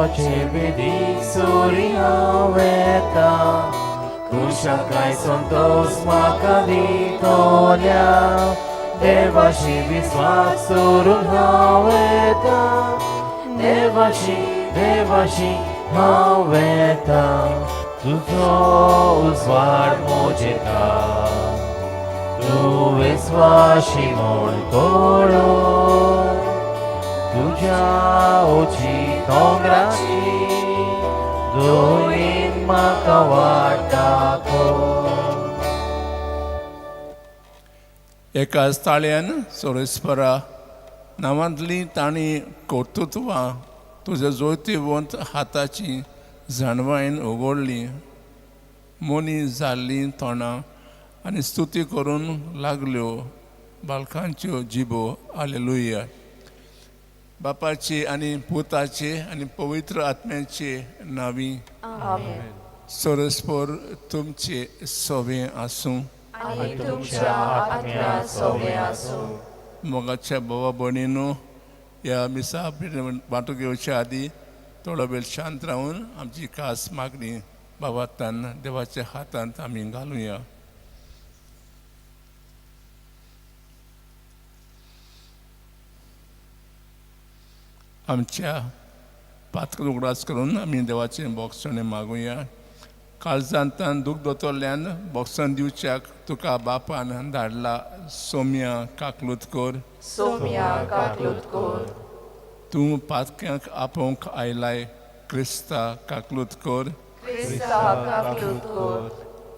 देवाचे बेदीक सोरी हांव वेता, खुशाकाय संतोष म्हाका दितोल्या. देवाशी विस्वास करून हांव वेता, देवाशी देवाशी हांव वेता. तुजो उजवाड मोजेता, तूं विस्वाशी म्हूण कळो. तुज्या ओची दोंगराची दोयीन म्हाका वाट दाखोव. एकाच ताळ्यान सोरेस्परा नांवांतलीं तांणी कर्तृत्वां तुज्या जोतिवंत हाताची जाणवायन उगडली. मोनी जाल्लीं तोंडां आनी स्तुती करून लागल्यो बालकांच्यो जिबो. आलेलुया. बापाची आनी पुताची आनी पवित्र आत्म्याचे नांवी. आमेन. सोरस्पर तुमचे सोवे आसूं. आनी तुमच्या आत्म्या सोवे आसूं. मोगाच्या भावा भयणीनो, ह्या मिसा वांटो घेवच्या आदी थोडो वेळ शांत रावन आमची खास मागणी बाबातान देवाच्या हातांत आमी घालुया. आमच्या पात्र उगडास करून आमी देवाचें बोगसणें मागुया. काळजांतान दूख दोतोरल्यान बोगसण दिवच्याक तुका बापान धाडला. सोम्या काकलूत कर. सोम्या काकलूत कोर. तूं पातक्यांक आपोवंक आयलाय क्रिस्ता काकलूत कर. क्रिस्ता काकलूत कोर.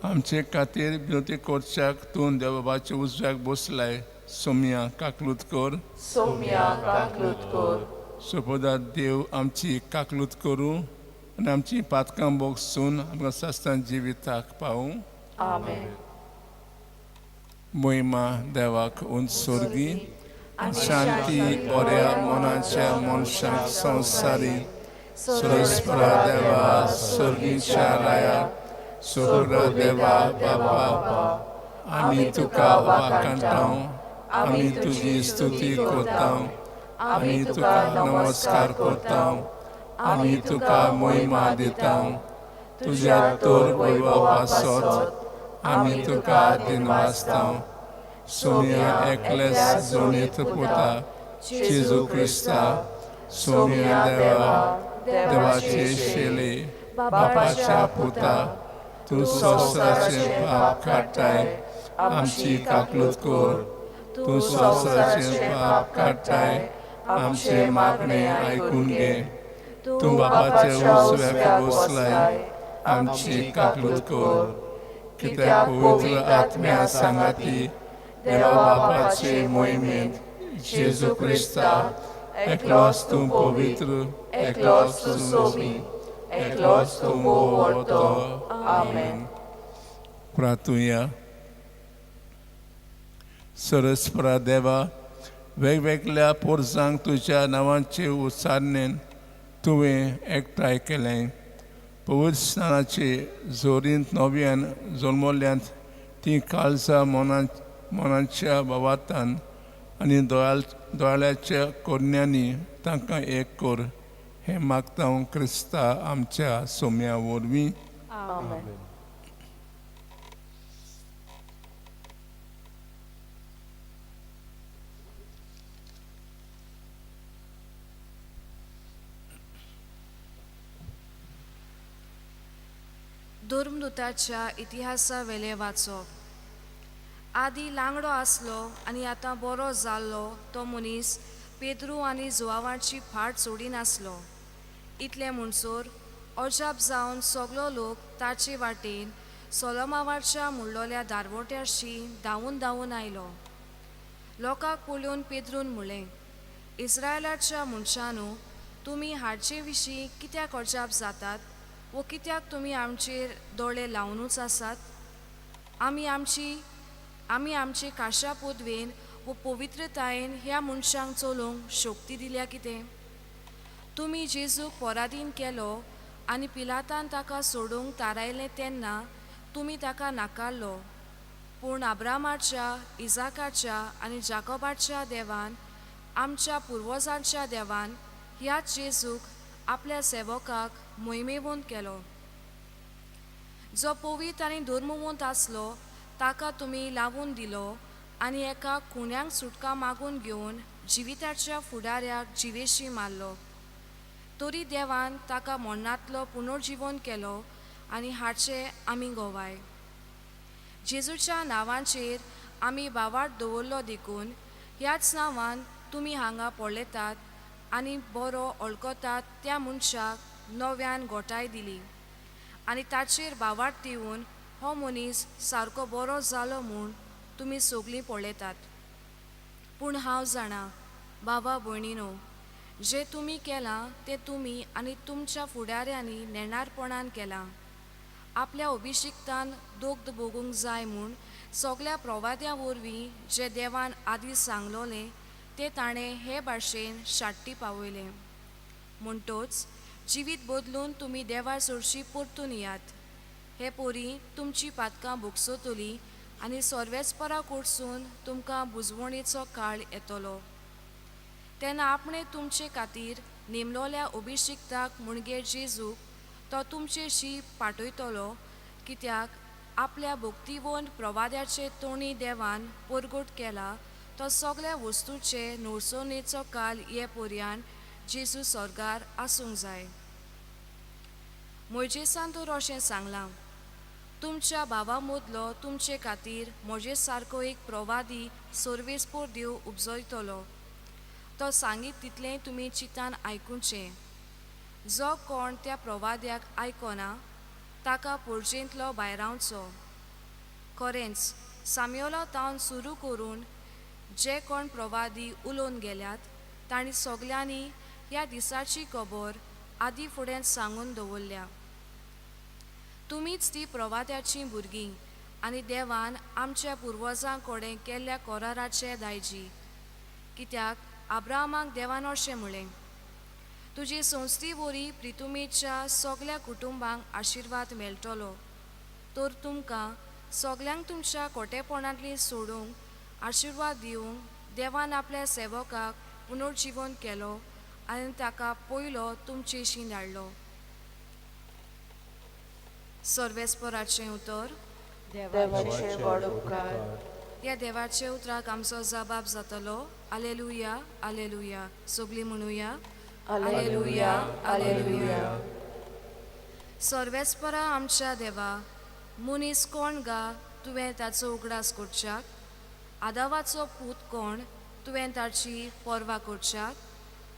आमचे खातीर विनवती करच्याक तूं देवबाबाच्या उजव्याक बसलाय. सोम्या काकलूत कर. सोम्या काकलूत कोर. सोपोदा देव आमची काकलूत करूं आनी आमची पातकां बोगसून आमकां सास्तान जिविताक पावूं. आमेन. मोहिमा देवाक उंच सोर्गी आनी शांती बऱ्या मनाच्या मनशांक संवसारी. सुरेस्परा देवा सोर्गीच्या राया, सुप्र देवा बापा, आमी तुका वाखाणटा, आमी तुजी स्तुती करता, आमी तुका नमस्कार करता, आमी तुका मोहिमा दिता. तुज्या तोर वैभव पासत आमी तुका दिनवासता. सोम्या एकलेस जोनीत पुता जेजू क्रिस्ता, सोम्या देवा देवाचे शेले बापाच्या पुता, तूं संवसाराचें पाप काडटाय आमची काकलूत कर. तूं संवसाराचें पाप काडटाय आमचें मागणें आयकून घे. तूं बापाच्या उजव्याक बसलाय आमची काकलूत कर. कित्याक पवित्र आत्म्या सांगाती देवा बापाचे मोहिमेंत जेजू क्रिस्ता एकलोच तूं पवित्र, एकलोच तूं सोमी, एकलोच तूं मोवतो. आमेन. प्रार्थुया. सरस्परा देवा, वेगवेगळ्या पोरसांक तुज्या नांवाचे उच्चारणेन तुवें एकठांय केलें. पवित्र स्नानाचे जोरींत नव्यान जल्मल्यांत ती काळजा मनाच्या भावातान आनी दोळ्याच्या कोरण्यांनी तांकां एक कर. हें मागता हांव क्रिस्ता आमच्या सोम्या वरवीं. आमेन. धर्मदूताच्या इतिहासा वेलें वाचप. आदी लांगडो आसलो आनी आतां बरो जाल्लो तो मनीस पेद्रू आनी जुवावाची फाट सोडिनासलो. इतलें म्हणसर अजाप जावन सगलो लोक ताचे वाटेन सोलोमावाच्या मुडलोल्या दारवट्याशी धांवून धांवून आयलो. लोकांक पळोवन पेद्रून म्हणलें, इस्रायलाच्या मनशानू, तुमी हाडचे विशीं कित्याक अजाप जातात वो कित्याक तुमी आमचेर दोळे लावनूच आसात? आमी आमचे काशा पदवेन वो पवित्रतायेन ह्या मनशांक चलोवंक शक्ती दिल्या कितें? तुमी जेजूक पराधीन केलो आनी पिलातान ताका सोडूंक थारायलें तेन्ना तुमी ताका नाकारलो. पूण आब्रामाच्या, इजाकाच्या आनी जाकोबाच्या देवान, आमच्या पुर्वजांच्या देवान ह्याच जेजूक आपल्या सेवकाक मोहिमेवंत केलो. जो पवित्र आनी धर्मवंत आसलो ताका तुमी लावून दिलो आनी एका खुन्यांक सुटका मागून घेवन जिविताच्या फुडाऱ्याक जिवेशी मारलो. तरी देवान ताका मरणांतलो पुनर्जिवन केलो आनी हाचे आमी गवाय. जेजूच्या नांवाचेर आमी बावाट दवरलो देखून ह्याच नांवान तुमी हांगा पळयतात आनी बरो वळखतात त्या मनशाक नव्यान गोठाय दिली आनी ताचेर बावाट दिवन हो मनीस सारको बरो जालो म्हूण तुमी सगळीं पळयतात. पूण हांव जाणा बाबा भयणीनो, जें तुमी केलां तें तुमी आनी तुमच्या फुडाऱ्यांनी नेणारपणान केलां. आपल्या अभिशिक्तान दोग्ध भोगूंक जाय म्हूण सगल्या प्रवाद्यां वरवीं जें देवान आदीं सांगलोलें तें ताणें हे भाशेन शाट्टी पावयलें. म्हणटोच जिवीत बदलून तुमी देवा सरशी परतून येयात. हे पोरी तुमची पातकां भोगसतलीं आनी सर्वेस्परा कडसून तुमकां बुजवणेचो काळ येतलो. तेन्ना आपणें तुमचे खातीर नेमलोल्या अभिशिक्ताक म्हणजे जेजूक तो तुमचेशी पाठयतलो, कित्याक आपल्या भक्तिवंत प्रवाद्याचे तोणी देवान परगट केला तो सगळ्या वस्तूचे नोळसणेचो काल ये पर्यान जेजू स्वर्गार आसूंक जाय. मोयजेसान तर अशें सांगलां, तुमच्या भावा मदलो तुमचे खातीर म्हजे सारको एक प्रवादी सर्वेस्पोर देव उपजयतलो. तो सांगीत तितलें तुमी चिंतान आयकुचें. जो कोण त्या प्रवाद्याक आयकना ताका पोरजेंतलो भायरावचो. खरेंच सामयोला तावन सुरू करून जे कोण प्रवादी उलोवन गेल्यात तांणी सगल्यांनी ह्या दिसाची खबर आदी फुडें सांगून दवरल्या. तुमीच ती प्रवाद्याचीं भुरगीं आनी देवान आमच्या पुर्वजां कडेन केल्ल्या कराराचे दायजी. कित्याक आब्रामाक देवान अशें म्हळें, तुजी संस्थी वरी प्रितुमेच्या सगल्या कुटुंबांक आशिर्वाद मेळटलो. तर तुमकां सगल्यांक तुमच्या कोटेपणांतली सोडूंक आशिर्वाद दिवंक देवान आपल्या सेवकाक पुनर्जिवन केलो आनी ताका पयलो तुमचेशी धाडलो. सर्वेस्पराचें उतर. देवाचे व्हड उपकार. ह्या देवाच्या उतराक आमचो जबाब जातलो. आलेलुया, आलेलुया. सगळीं म्हणुया आलेलुया, आलेलुया. सर्वेस्परा आमच्या देवा, मनीस कोण गा तुवें ताचो उगडास करच्याक? आदावाचो पूत कोण तुवें ताची पर्वा करच्याक?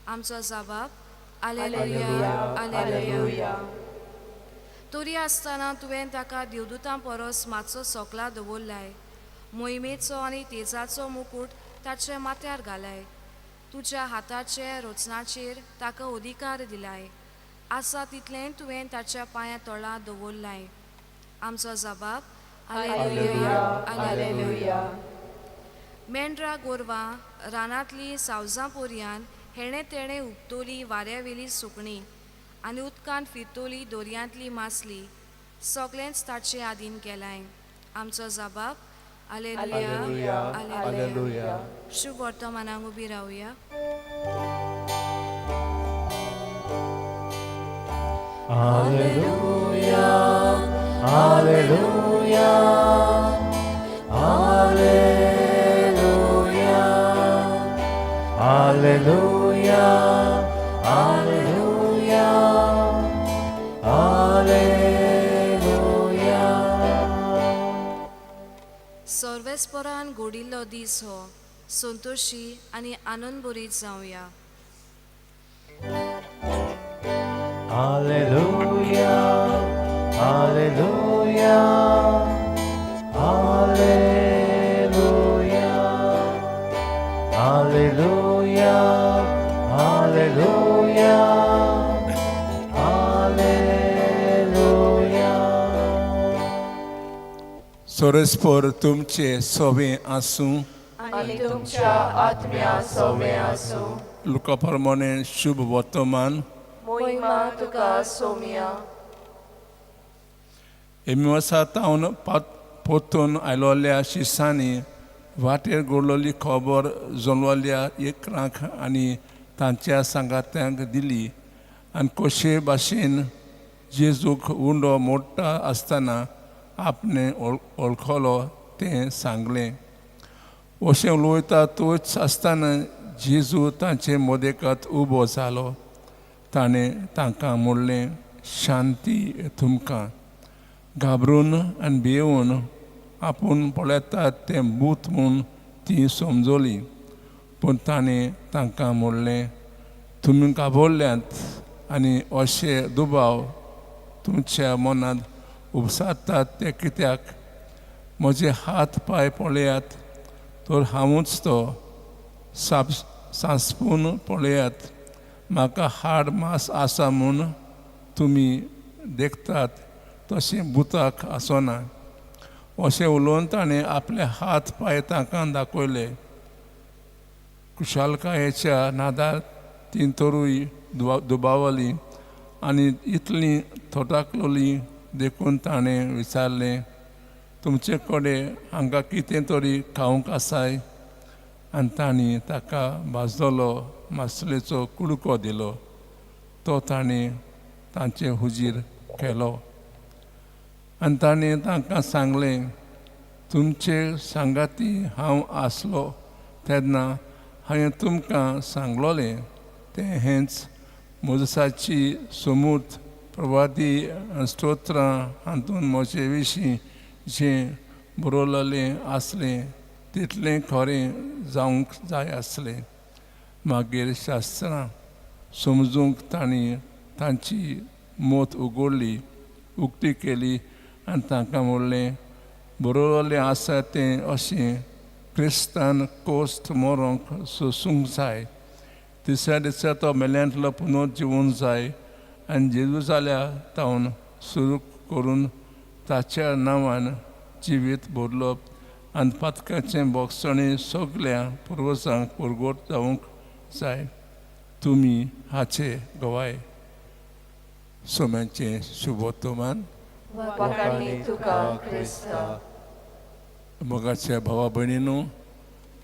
आमचो जबाब आलेलुया, आलेलुया. तरी आसतना तुवें ताका देवदूतां परस मातसो सोकला दवरलाय. मोहिमेचो आनी तेजाचो मुकूट ताच्या माथ्यार घालाय. तुज्या हाताचे रचनाचेर ताका अधिकार दिलाय. आसा तितलें तुवें ताच्या पांया तळा दवरलाय. आमचो जबाब आलेलुया, आलेलुया. मेंढरा गोरवां रानांतली सावजां पोरयान हेणें तेणें उपतोली वाऱ्यावेली सुकणीं आनी उदकांत फिरतोली दोरयांतली मासली सगळेंच ताचे आदीन केलाय. आमचो जबाब आलेलुया, आलेलुया. शुभ वर्तमानाक उबी रावया. Alleluia, Alleluia, Alleluia, Alleluia, Alleluia, Alleluia. सर्वेस्परान घडिल्लो दीस हो संतोशी आनी आनंदभरीत जावया. Alleluia, Alleluia, Alleluia, Alleluia, Alleluia, Alleluia. सोरस्पोर तुमचे सोवे आसूं आनी तुमच्या आत्म्या सोवे आसूं. लुका प्रमाणे शुभ वर्तमान. मोहिमा तुका सोम्या. एमिवसा तावन परतून आयलोल्या शिसांनी वाटेर घडलोली खबर जोनवल्या एकरांक आनी तांच्या सांगात्यांक दिली आनी कशे भाशेन जेजूक उंडो मोडटा आसतना आपणें वळखलो तें सांगलें. अशें उलयता तोच आसतना जेजू तांचे मदेकात उबो जालो. ताणें तांकां म्हणलें, शांती तुमकां. घाबरून आनी भियेवन आपूण पळयतात तें भूत म्हूण ती समजली. पूण ताणें तांकां म्हणलें, तुमी घाबरल्यात आनी अशे दुबाव तुमच्या मनांत उपसातात ते कित्याक? म्हजे हात पांय पळयात तर हांवूच तो. सांसपून पळयात, म्हाका हाड मास आसा म्हूण तुमी देखतात तशें भुताक आसना. अशें उलोवन ताणें आपले हात पांय तांकां दाखयले. खुशालकायेच्या नादार ती तरूय दुबावली आनी इतली थोटाकलोली देखून ताणें विचारलें, तुमचे कडेन हांगा कितें तरी खावंक आसाय? आनी तांणी ताका भाजलेलो मासलेचो कुडको दिलो. तो ताणें तांचे हुजीर केलो. आनी ताणें तांकां सांगलें, तुमचे सांगाती हांव आसलो तेन्ना हांवें तुमकां सांगलोलें तें हेंच, मोजसाची सोमूत प्रवादी स्तोत्रां हातूंत म्हजे विशीं जें बरयलें आसलें तितलें खरें जावंक जाय आसलें. मागीर शास्त्रां समजूंक तांणी तांची मत उगडली, उक्ती केली आनी तांकां म्हणलें, बरयलें आसा तें अशें, क्रिस्तान कोश्ट मरोंक सोसूंक जाय, तिसऱ्या दिसा तो मेल्यांतलो पुनर्जिवन जाय आनी जेजू जाल्या तावन सुरू करून ताच्या नांवान जिवीत बदलप आनी पातकाचें बोगसणें सगल्या पुर्वजांक पुरगोट जावंक जाय. तुमी हाचे गवाय. सोम्याचें शुभोत्तमान. तुका क्रिस्ता. मोगाच्या भावा भयणीनू,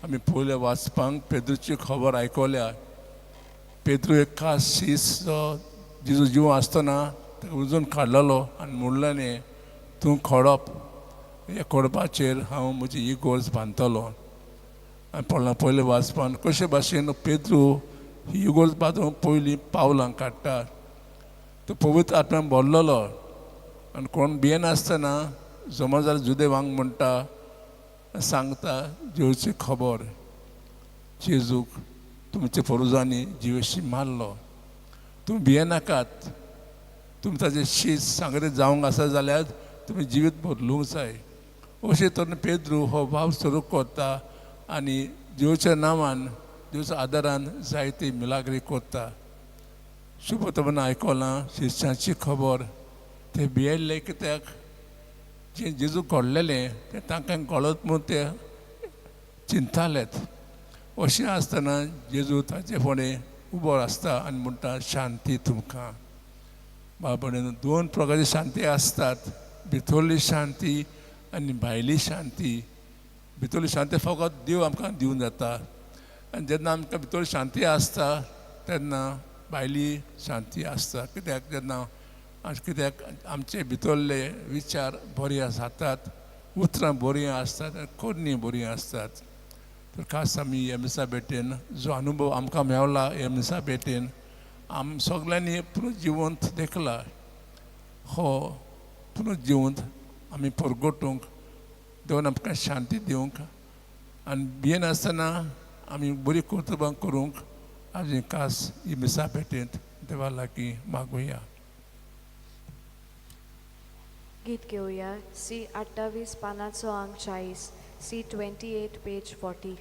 आमी पयल्या वाचपांक पेद्रूची खबर आयकल्या. पेद्रू एक खास शीस जो जेजू जीव आसतना ताका उजून काडलेलो आनी म्हणलें न्ही, तूं खोडप, ह्या खोडपाचेर हांव म्हजी इगोर्ज बांदतलो. आनी पळोवना पयले वाचपान कशे भाशेन पेद्रू ही इगोर्ज बांदूंक पयलीं पावलां काडटा. तो पवित्र आत्म्यान भरलेलो आनी कोण भियेनासतना जमा जाल्यार जुदेवांक म्हणटा, सांगता जेवची खबर, जेजूक तुमच्या पुर्वजांनी जिवेशी मारलो, तुमी भियेनाकात, तुमी ताजें शीत सांगरे जावंक आसा जाल्यार तुमी जिवीत बदलूंक जाय. अशें तरेन पेद्रू हो वावर सुरू करता आनी देवच्या नांवान, देवच्या आदारान जायती मिलाग्री करता. शुभतमन आयकलां शिश्यांची खबर, ते भियेल्ले कित्याक जें जेजू घडलेलें तें तांकां कळत म्हूण ते चिंतालेत. अशें आसतना जेजू ताचे फुडें उबो आसता आनी म्हणटा, शांती तुमकां. बाबडेन दोन प्रकारची शांती आसतात, भितरली शांती आनी भायली शांती. भितरली शांती फकत देव आमकां दिवन जाता आनी जेन्ना आमकां भितर शांती आसता तेन्ना भायली शांती आसता. कित्याक जेन्ना कित्याक आमचे भितरले विचार बरे जातात, उतरां बरीं आसतात आनी करणी बरी आसतात. तर खास आमी ह्या मिसा भेटेन जो अनुभव आमकां मेवला, ह्या मिसा भेटेन आम सगल्यांनी पुनर्जिवंत देखला. हो पुनर्जिवंत आमी परगटूंक देवान आमकां शांती दिवंक आनी भियेनासतना आमी बरी कर्तुबां करूंक आजी खास ही मिसा भेटेंत देवा लागीं मागुया. गीत घेवया सी 28 पानाचो आंक 40, सी 28 पेज 40.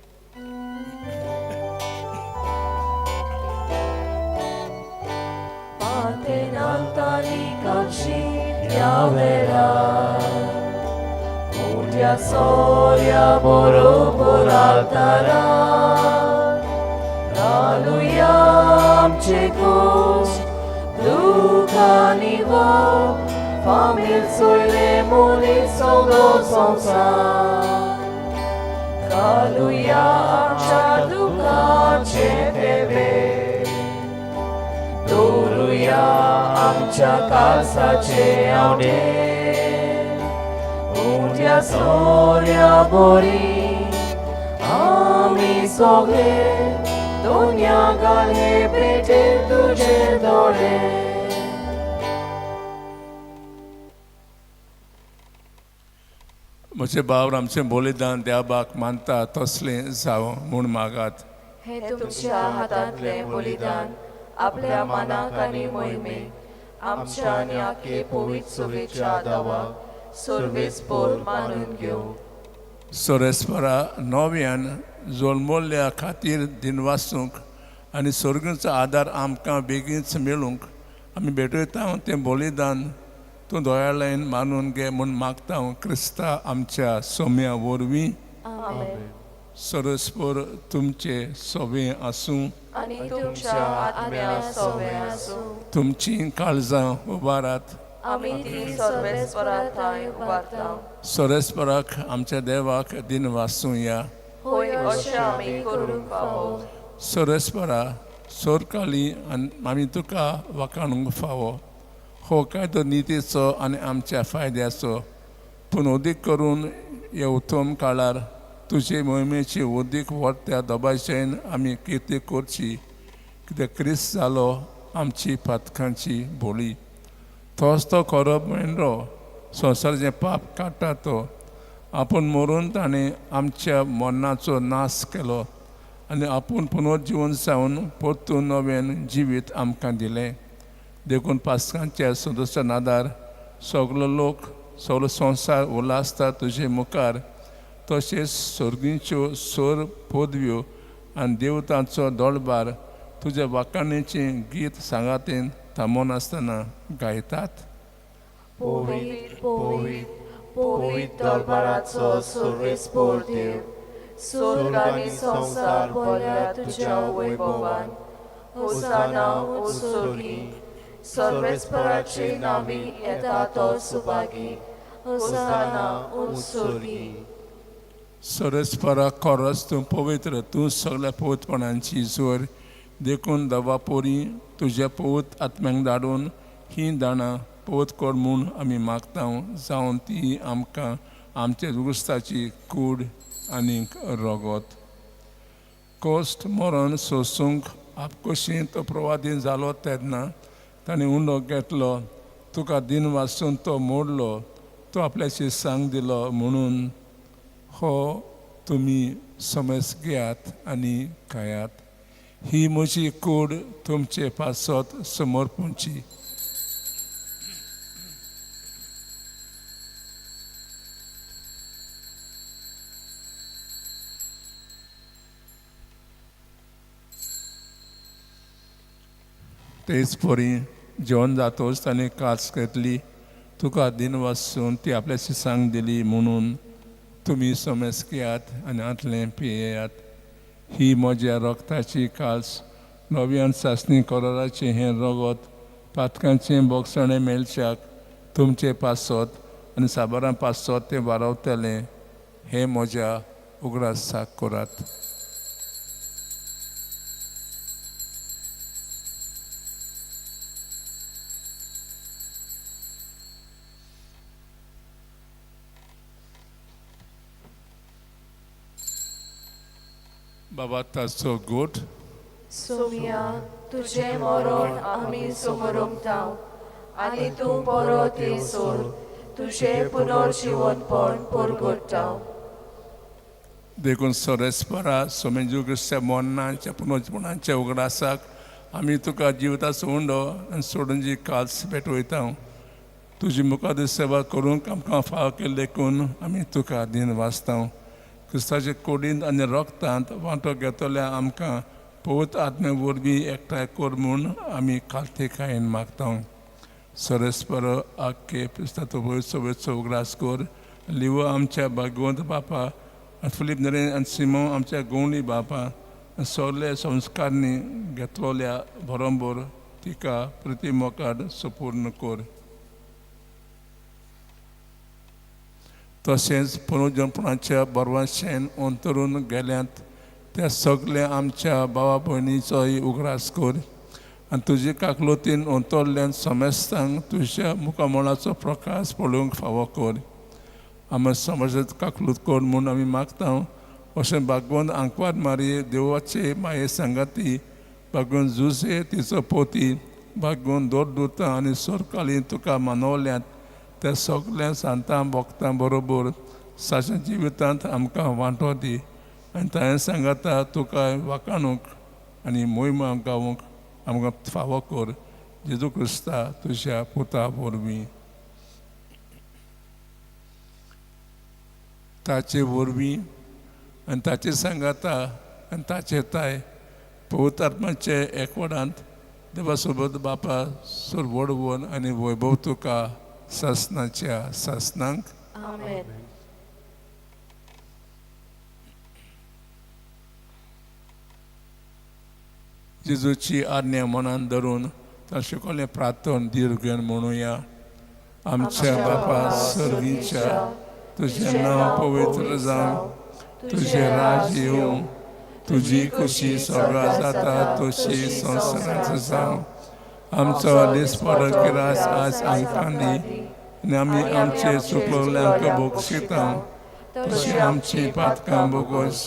Ulia soria boro altara Hallelujah amcecus Ducanivo Famil soile muli sodo sonsa Hallelujah amcha duca cetebe Doruia सोम्या आमच्या काळजाचे आवडे उंड्या सोऱ्या बोरी आमी सगळे दुनिया घाले पेटे तुझे दोळे. म्हजे बावर आमचें बलिदान देवाक मानता तसलें जावं म्हूण मागात. हे तुमच्या हातांतलें बलिदान आपल्या मनाक आनी मोहिमेक आमच्या आनी आखे पवित्र सुवेच्या दावाक सर्वेस्पोर मानून घेवं. सोरेस्परा नव्यान जल्मल्ल्या खातीर दिनवासूंक आनी सर्गीचो आदार आमकां बेगीनच मेळूंक आमी भेटयता तें बलिदान तूं दयाळायन मानून घे म्हूण मागता क्रिस्ता आमच्या सोम्या वरवीं. आमेन. सरस्पर तुमचे सोबें आसूं आनी तुमच्या आत्म्या सोबें आसूं. तुमचीं काळजां उबारात. आमी ती सर्वेस्परा थंय उबारता. सरस्पराक आमच्या देवाक दिन वासूया. होय अशें आमी करूंक फावो. सरस्परा सोरकाली आनी आमी तुका वाखाणूंक फावो. हो कायदो नितीचो आनी आमच्या फायद्याचो पूण उदीक करून ह्या उत्तम काळार तुजे मोहिमेची उदीक व्हरत्या दबाज्यान आमी किर्ती करची कित्याक क्रिस्त जालो आमची पातकांची बोली. तोच तो खरो मेंढरो संवसाराचें पाप काडटा तो आपूण मरून ताणें आमच्या मरणाचो नाश केलो आनी आपूण पुनर्जिवन जावन परतून नव्यान जिवीत आमकां दिलें. देखून पास्कांच्या संतोशा नादार सगलो लोक सगलो संवसार उल्हासता तुजे मुखार. तशेंच सर्गीच्यो सोर पदव्यो आनी देवतांचो दोळबार तुज्या वाखाणेचें गीत सांगातीन थांबोनासतना गायतात. पवित्र पवित्र पवित्र दरबाराचो सर्वेस्पोर देव, स्वर्ग आनी संवसार भरल्या तुज्या वैभवान. होसाना उत्सर्गी सर्वेस्पराचे नांवी येता तो सुभागी. होसाना उत्सर्गी. सरस्परा खरोच तूं पवित्र, तूं सगळ्या पवित्रपणांची जोर. देखून दवापोरी तुज्या पवित्र आत्म्यांक धाडून ही दाणां पवित्र कर म्हूण आमी मागता जावन ती आमकां आमच्या दुरुस्ताची कूड आनीक रगत. कोश्ट मरण सोसूंक आपकोशींत तो प्रवादीन जालो तेन्ना ताणें उंडो घेतलो, तुका दिन वासून तो मोडलो, तो आपल्या शिसांक दिलो म्हणून हो तुमी समज घेयात आनी खायात. ही म्हजी कूड तुमचे पासत समर्पूंची. तेच परी जेवण जातोच ताणें कास घेतली, तुका दिन वासून ती आपल्या शिसांक दिली म्हणून तुमी समज घेयात आनी हांतलें पियेयात. ही म्हज्या रगताची कास नव्यान सासणी कराराचें हें रगत पातकांचें बोगसणें मेळच्याक तुमचे पासत आनी साबारां पासत तें वारवतलें. हें म्हज्या उगडासाक करात. बाबा ताचो गोट सोम्या तुजें मरण आमी समरमता आनी तूं परत येसर तुजें पुनर्जिवनपण परगट्टा. देखून सरस्परा सोमेजू क्रिस्त्या मरणाच्या पुनर्जीवनाच्या उगडासाक आमी तुका जिविताचो उंडो आनी सोडून जी काल्स भेटवयता. तुजी मुखार सेवा करूंक आमकां फाव केल्लें देखून आमी तुका दिन वाचता. क्रिस्ताचे कुडींत आनी रगतांत वांटो घेतल्या आमकां पवित्र आत्मे वरवीं एकठांय कर म्हूण आमी कालतेकायेन मागता. सरस्पर आख्खे क्रिस्ताचो वयचो उगडास कर. लिवो आमच्या भागवंत बापा, फिलीप नरेन आनी सिमो आमच्या गोवणी बापा, सगळे संस्कारणी घेतलोल्या बरोबर तिका प्रतिमोकाड सुपूर्ण कर. तशेंच पुनर्जनपणाच्या बरवाशेन अंतरून गेल्यात त्या सगल्या आमच्या भावा भयणीचोय उगडास कर आनी तुजे काकलुतीन अंतरल्यान समेस्तांक तुज्या मुखामळाचो प्रकाश पळोवंक फावो कर. आमी समाजांत काकलूत कर म्हूण आमी मागता. अशें बागवंत आंकवार मारये देवाचे माये सांगाती, बागवंत जुजे तिचो पोती, बागवंत दोर दुतां आनी सोरकाली तुका मानवल्यात त्या सगल्या सांतां भोगतां बरोबर साशे जिवितांत आमकां वांटो दी आनी ताणें सांगाता तुका वाखाणूंक आनी मोहिमा गावूंक आमकां फावो कर. जेजू क्रिस्ता तुज्या पुता वरवीं, ताचे वरवीं आनी ताचे सांगाता आनी ताचे ताय पवित्र आत्माचे एकवटांत देवा सोबत बापा सोर व्हड आनी वैभव तुका सासनाच्या सासनांक. आमेन. जेजूची आज्ञा मनान धरून ताणें शिकवलें प्रार्थन धीर घेवन म्हणुया. आमच्या बापा सर्गीच्या, तुजें नांव पवित्र जावं, तुजें राज्य येवं, तुजी खुशी सगळा जाता तशी संवसारांत जावं. आमचो दिसपडो किरास आज आमकां दी आनी आमी आमचे चुकलोल्यांक बक्षिता तशी आमची पातकां बोगस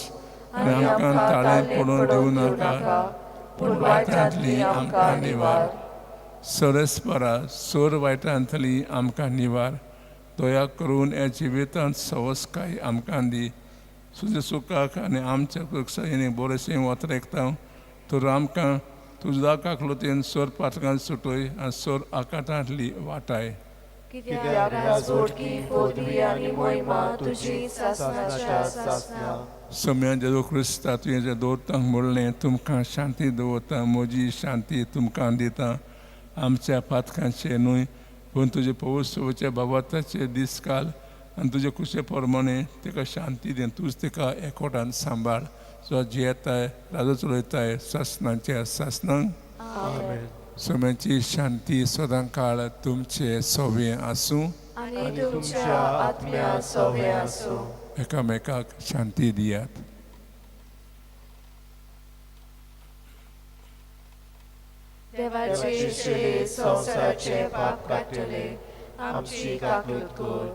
आनी आमकां ताळें पडून दिवं नाका, पूण वायटांतली आमकां निवार. सरस्परा सोर वायटांतली आमकां निवार. दया करून ह्या जिवितांत सवसकाय आमकां दी. तुज्या सुखाक आनी आमच्या कुक्षायेनी बरेंशें वतरेकता तर आमकां तुज्या काकलुतीन सोर पातकां सुटय आनी सोर आकाटांतली वाटाय. कित्याक राजवटकी, पदवी आनी महिमा तुजी सासनाच्या सासना. सोम्या जेजू क्रिस्ता, तुवें जे दोतांक म्हणलें, तुमकां शांती दवरता, म्हजी शांती तुमकां दिता, आमच्या पातकांचे न्हय पूण तुजे पवित्र बाबाताचे दीस काल आनी तुजे कुशे प्रमाणे ताका शांती दी. तूंच ताका एकवटान सांबाळ, जो जियेताय राजो चलयताय सासनाच्या सासनांक. आमेन. सोम्याची शांती सदां काळ तुमचे सोवे आसूं आनी तुमच्या आत्म्या सोवे आसूं. एकामेकाक शांती दियात. देवाचे शिले संवसाराचे पाप काडटले, आमची काकलूत कर.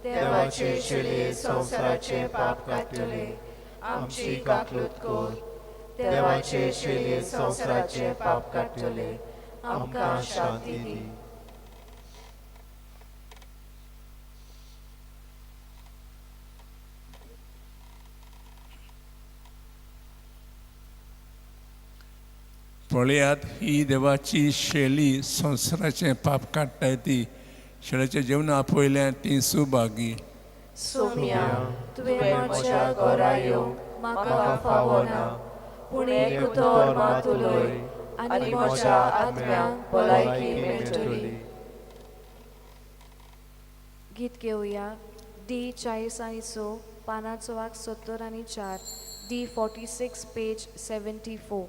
देवाचे शिले संवसाराचे पाप काडटले, आमची काकलूत कर. देवाचे शिले संवसाराचे पाप काडटले, आमकां शांती दी. पळयात, ही देवाची शैली संवसाराचें पाप काडटाय ती. शेळ्याचें जेवण आपयल्या ती सुभागी. सोम्या, तुवें म्हज्या घरा येवंक म्हाका फावना, पूण एक उतर मात उलय आनी म्हज्या आत्म्याक भलायकी मेळटली. गीत घेवया डी 40 आनी 6, पानां चोवाक 74, डी 46 पेज 74.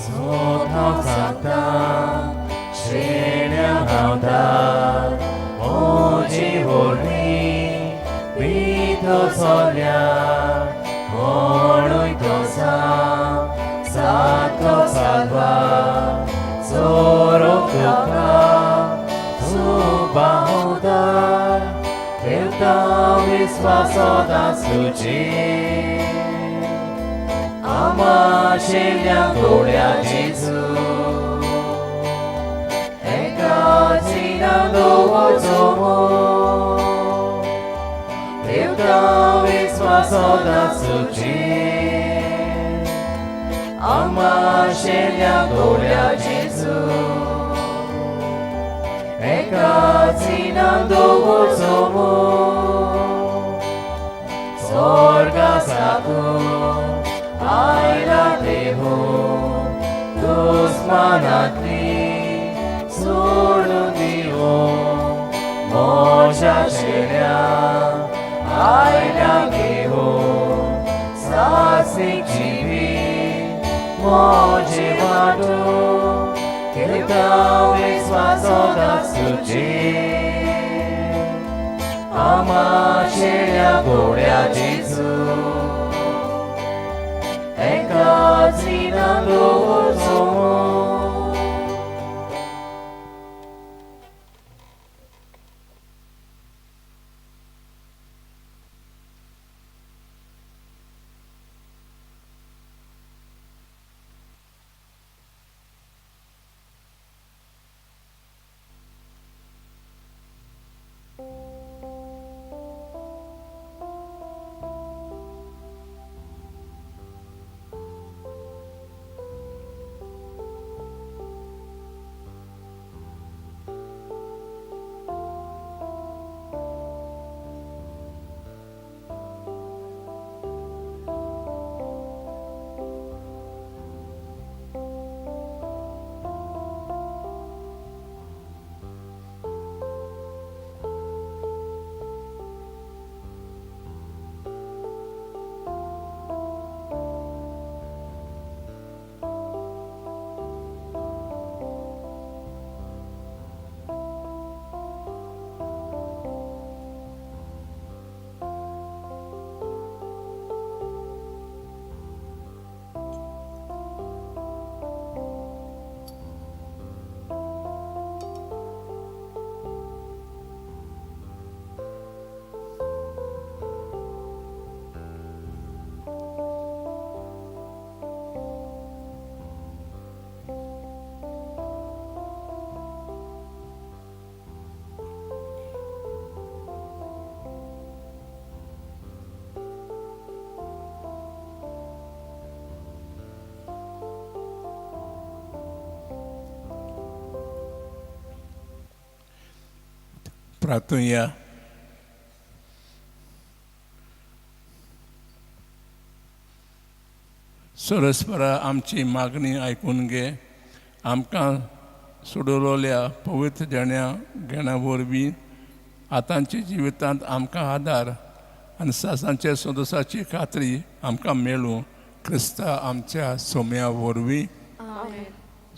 सोता सांगता शेण्या गावतात म्हजी व्हडली भितर सरल्या, कोणूय तसा सातो साल्वा चोरोक तुका सुबाहुदार ठेवता विस्वासोदा सुची आमाशेल्या गोड्या जेजू एका जिना दवरचो ठेवता विस्वासोदा सुची आमाशेल्या गोड्या जेजू एका जिना दवरचो स्वर्गा साकून आयला देहो दुस्मानांतली सोडून दिवं म्हज्या शेण्या आयल्या घेवं सासीक जिवीत म्हजें वांटूं ठेवता विस्वासोदा सुचेर. आमाशेण्या गोड्या जेजू एका जिना दवरचो. प्रार्थुया. सरस्परा आमची मागणी आयकून घे. आमकां सोडवल्या पवित्र देण्या घेण्या वरवीं आतांच्या जिवितांत आमकां आदार आनी सासांच्या संतोशाची खात्री आमकां मेळूं क्रिस्ता आमच्या सोम्या वरवीं.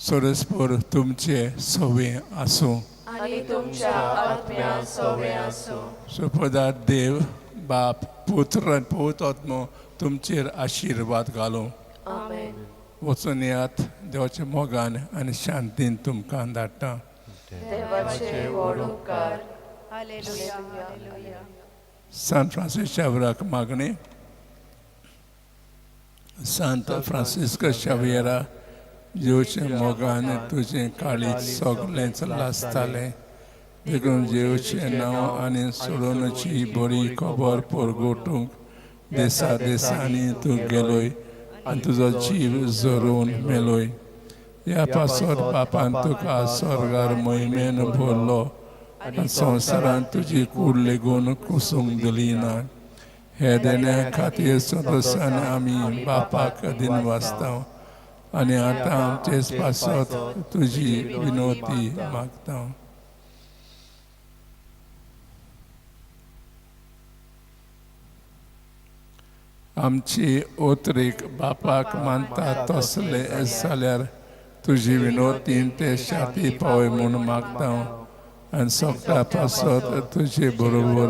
सरस्पर तुमचे सवे आसूं आनी तुमच्या आत्म्या सवे आसूं. सुपदा देव बाप पुत्र आनी पवित्र आत्मो तुमचेर आशिर्वाद घालूं. आमेन. वचून येयात देवाच्या मोगान आनी शांतीन तुमकां धाडटा. देवाचे व्हड उपकार. हालेलुया. हालेलुया. सान फ्रांसीस शावराक मागणी. सांत फ्रांसिस्क शावियरा, जेवचे मोगान तुजें काळीज सगळेंच लासतालें, देखून जेवचें नांव आनी सोडोवची बरी खबर परगटूंक देसा देसांनी तूं गेलोय आनी तुजो जीव झरोवन मेलोय. ह्या पासत बापान तुका स्वर्गार मोहिमेन भरलो आनी संवसारांत तुजी कूड लेगून कुसूंक दिली ना. हे देण्या खातीर संतोशान आमी बापाक दिन वाचता आनी आतां आमचेच पासत तुजी विनोती मागता. आमची ओतरीक बापाक मानता तसले जाल्यार तुजी विनोतीन ते शाती पावय म्हूण मागता आनी सगळ्या पासत तुजे बरोबर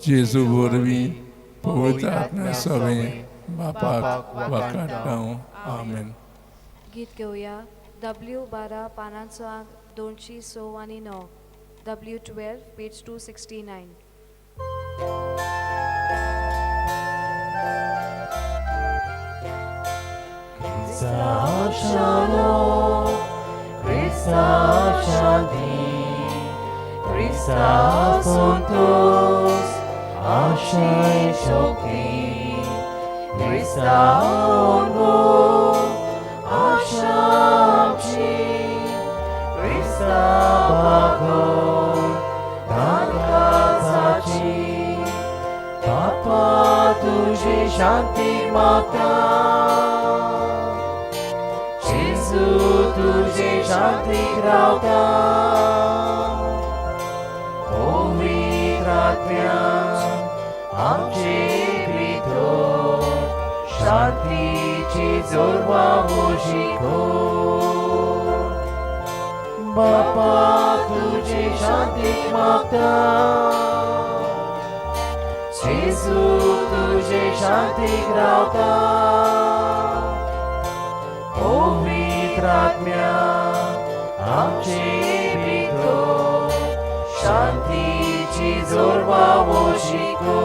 जेजू वरवीं पवित्र आत्म्या सवें बापाक वाकाडटा. आमेन. गीत घेवया W 12 पानांचो आंक 206 आनी 9. W 12 page 269. Krista shalom, Krista shanti, Krista santos, Ashe shokti, Krista ongo, Ashamchi, Krista bago, Dankazachi, Papa tuje shanti mata. Jesu tuje shanti grauta. पवित्र आत्म्या आमचे भितर शांतीची जोरवा शिको. बापा तुझे शांती मागता. जेजू तुजे शांतीक रावता. पवित्र आत्म्या आमचे भितर शांतीची जोरवा शिको.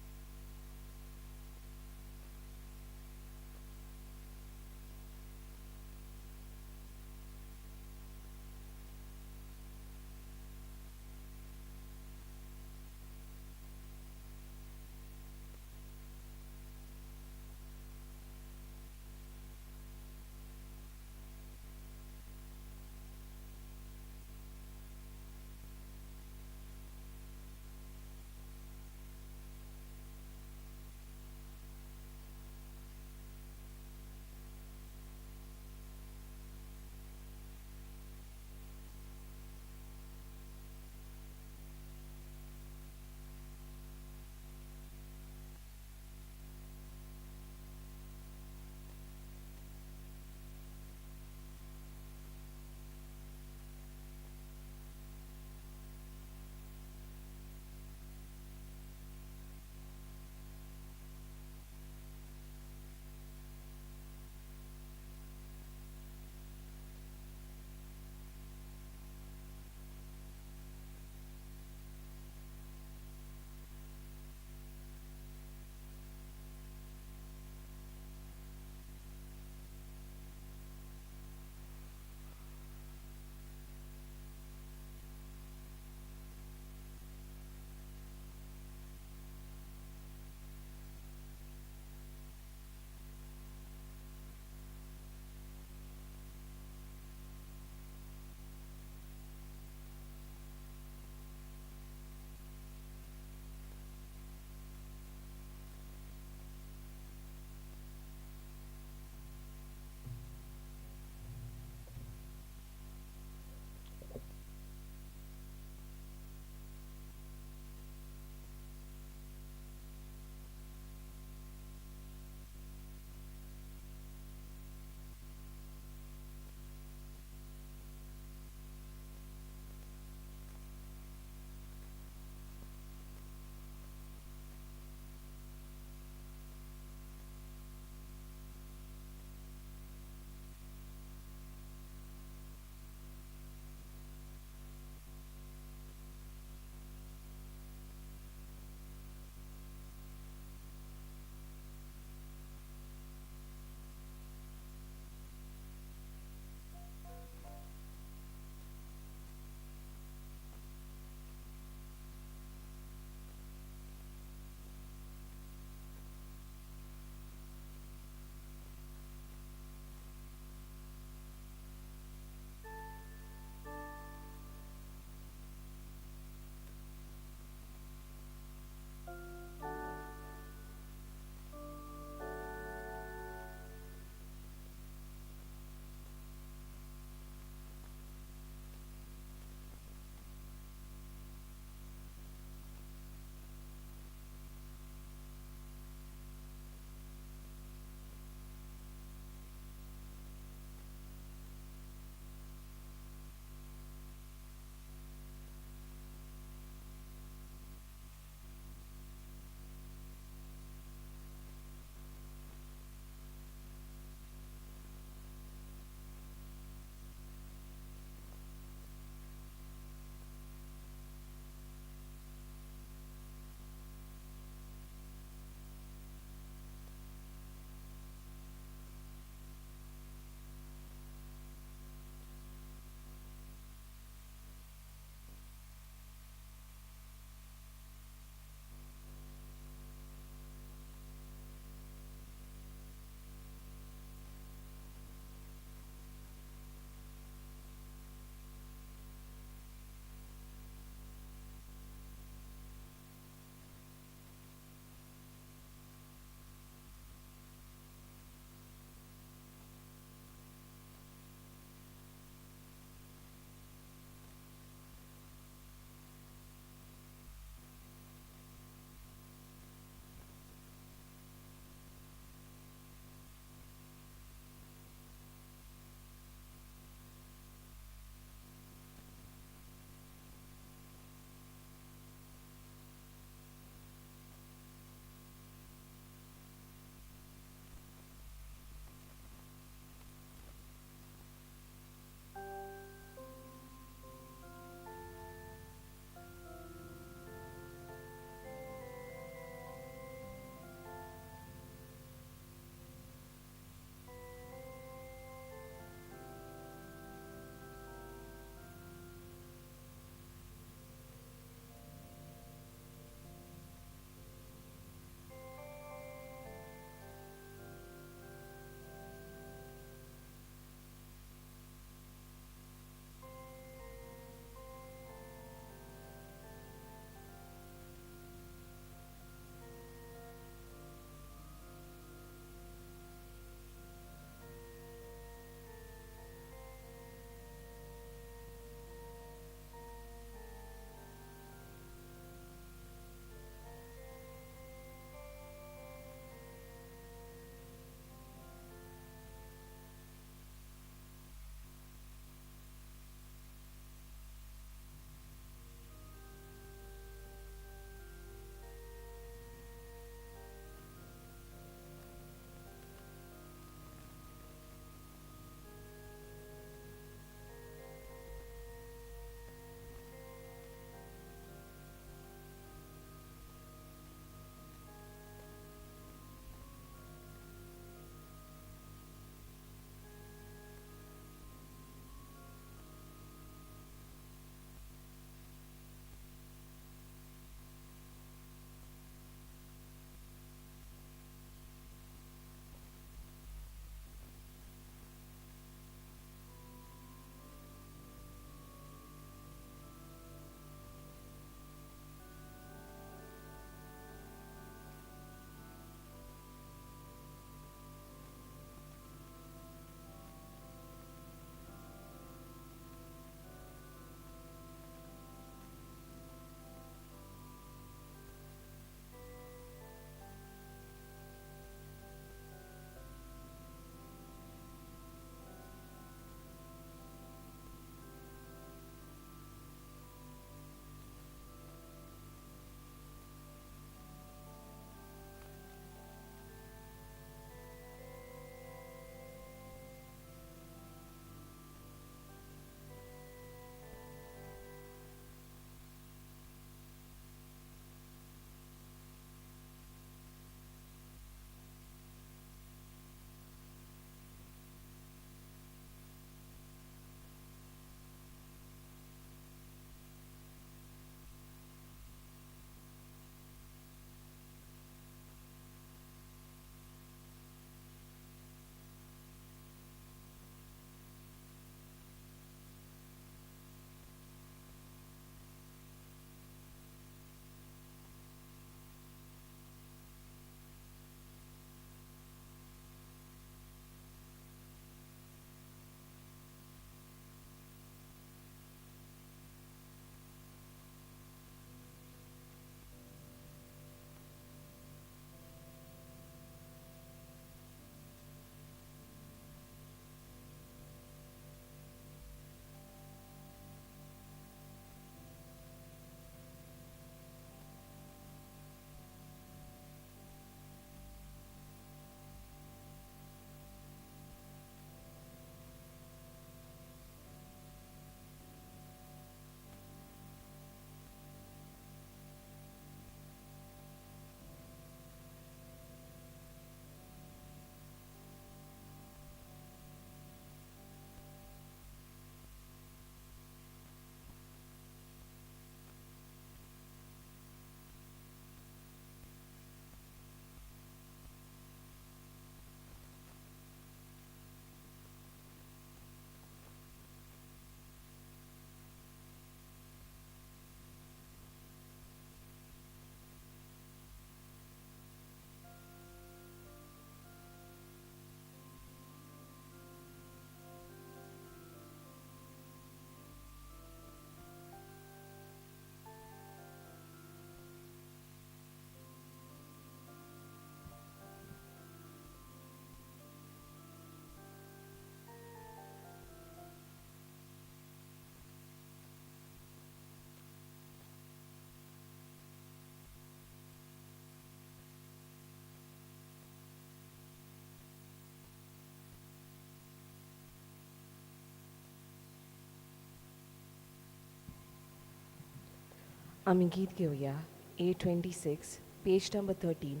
आमी गीत घेवया A 26, page number 13,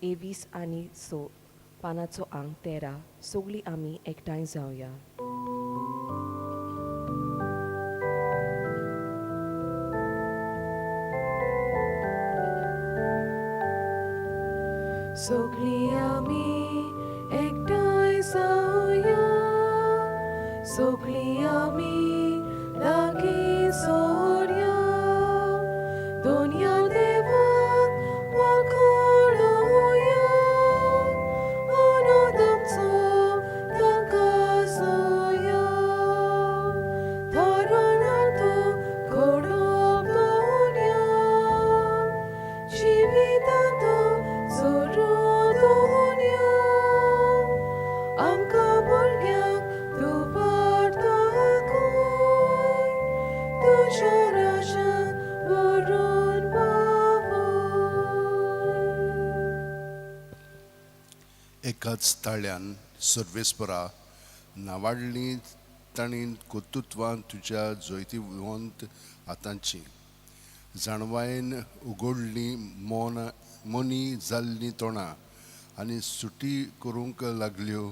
A 20 आनी स पानाचो आंक 13. सगळीं आमी एकठांय जावया. सगळीं आमी एकठांय जावया, सगळीं आमी लागीं सोरया, दोनया देवाक वाखाणोया, आनंद आमचो तांकां जोया, थारावला घडोवप दोनया, जिवितांत जोरू दोनया, आमकां भुरग्यांक तूं वाट दाखय, तुज्या राजान व्हरून पावय. एकाच ताळ्यान सर्वेस्परा नावाडलीं तांणी कर्तुत्वां तुज्या जैतिवंत हातांची, जाणवायेन उगडलीं मोनी जाल्लीं तोंडां आनी सुटी करूंक लागल्यो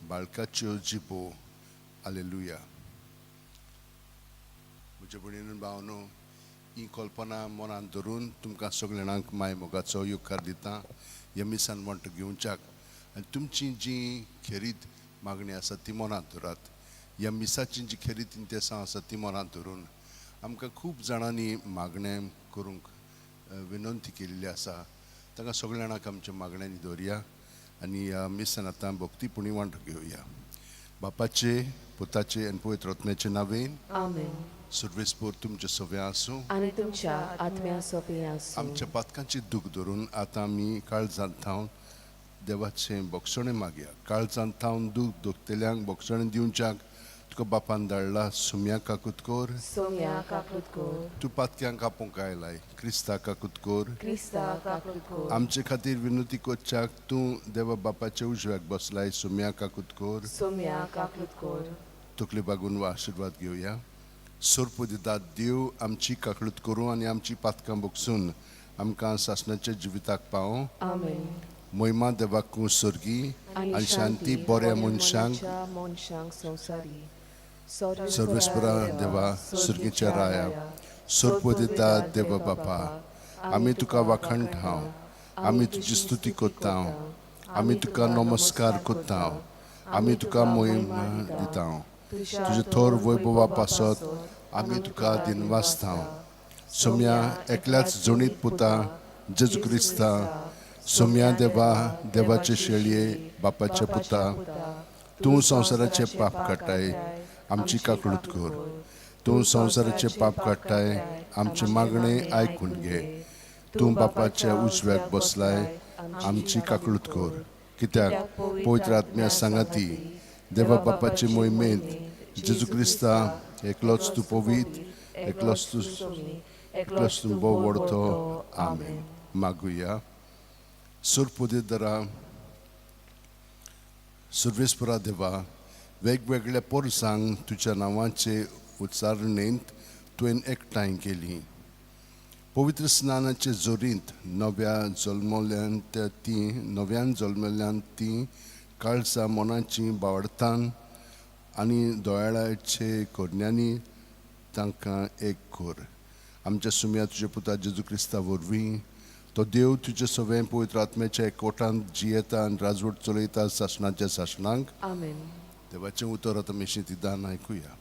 बाळकाच्यो जिबो. आलेलुया. म्हज्या भयणीन भावनो, ही कल्पना मनांत धरून तुमकां सगळ्या जाणांक माय मोगाचो येवकार दिता ह्या मिसान वांटो घेवच्याक आनी तुमची जी खेरीत मागणी आसा ती मनांत धरात. ह्या मिसाची जी खेरीत इंतेसांव आसा ती मनांत धरून आमकां खूब जाणांनी मागणें करूंक विनंती केल्ली आसा. तांकां सगळ्या जाणांक आमच्या मागण्यांनी दवरया आनी ह्या मिसान आतां भक्तीपुणी वांटो घेवया. बापाचे, पुताचे आनी पवित्र आत्म्याचे नांवेन. आमेन. सर्वेस्पोर तुमचे सगळें आसूं. आनी तुमच्या आत्म्या सोंपें आसूं. आमच्या पातकांची दूख धरून आतां आमी काळजांत थावन देवाचें बोगसणें मागया. काळजांत थावन दूख दुखतल्यांक बोगसणें दिवच्याक तुका बापान धाडला सुम्या काकूत कोर. सोम्या काकूत कोर. तूं पातक्यांक आपोवंक आयलाय क्रिस्ता काकूत कोर. क्रिस्ता काकूत कोर. आमचे खातीर विनंती करच्याक तूं देवा बापाच्या उजव्याक बसलाय सुम्या काकूत कोर. सोम्या काकूत कोर. तकले बागून वा आशिर्वाद घेवया. सोरप दितात देव आमची काकळूत करूं आनी आमची पातकां बगसून आमकां सासणाच्या जिविताक पावों. आमेन. मोहिमा देवाकू सर्गी आनी शांती बऱ्या मनशांक मनशांक संवसारी. सर्वेस्परा देवा सर्गीच्या राया, सोरप दिता देवा बापा, आमी तुका वाखाणटा, आमी तुजी स्तुती करता, आमी तुका नमस्कार करता, आमी तुका मोहिमा दिता. तुजे थोर वैभवा पासत आमी तुका दिनवासता. सोम्या एकल्याच जोणीत पुता जेजू क्रिस्ता, सोम्या देवा देवाचे शेळये बापाचे पुता, तूं संवसाराचे पाप काडटाय आमची काकळूत कर. तूं संवसाराचे पाप काडटाय आमचे मागणे आयकून घे. तूं बापाच्या उजव्याक बसलाय आमची काकळूत कर. कित्याक पवित्र आत्म्या सांगाती देवा बापाचे मोहिमेंत जेजू क्रिस्ता एकलोच तूं पवीत, एकलोच तूं, एकलोच तूं भोव व्हडतो. आमेन. मागुया. सुरपुदेदरा सर्वेस्परा देवा, वेगवेगळ्या पोरसांक तुज्या नांवाचे उच्चारणेंत तुवें एकठांय केली. पवित्र स्नानाचे जोरींत नव्या जल्मल्यांत ती नव्यान जल्मल्यांत ती काळजा मनाची बावडतान आनी दोयाळाचे करण्यांनी तांकां एक कर. आमच्या सुम्या तुज्या पुता जेजू क्रिस्ता वरवीं, तो देव तुजे सगळें पवित्र आत्म्याच्या एकवटांत जियेता आनी राजवट चलयता सासणाच्या सासणांक. आमेन. देवाचें उतर आतां मेशीं दान आयकुया.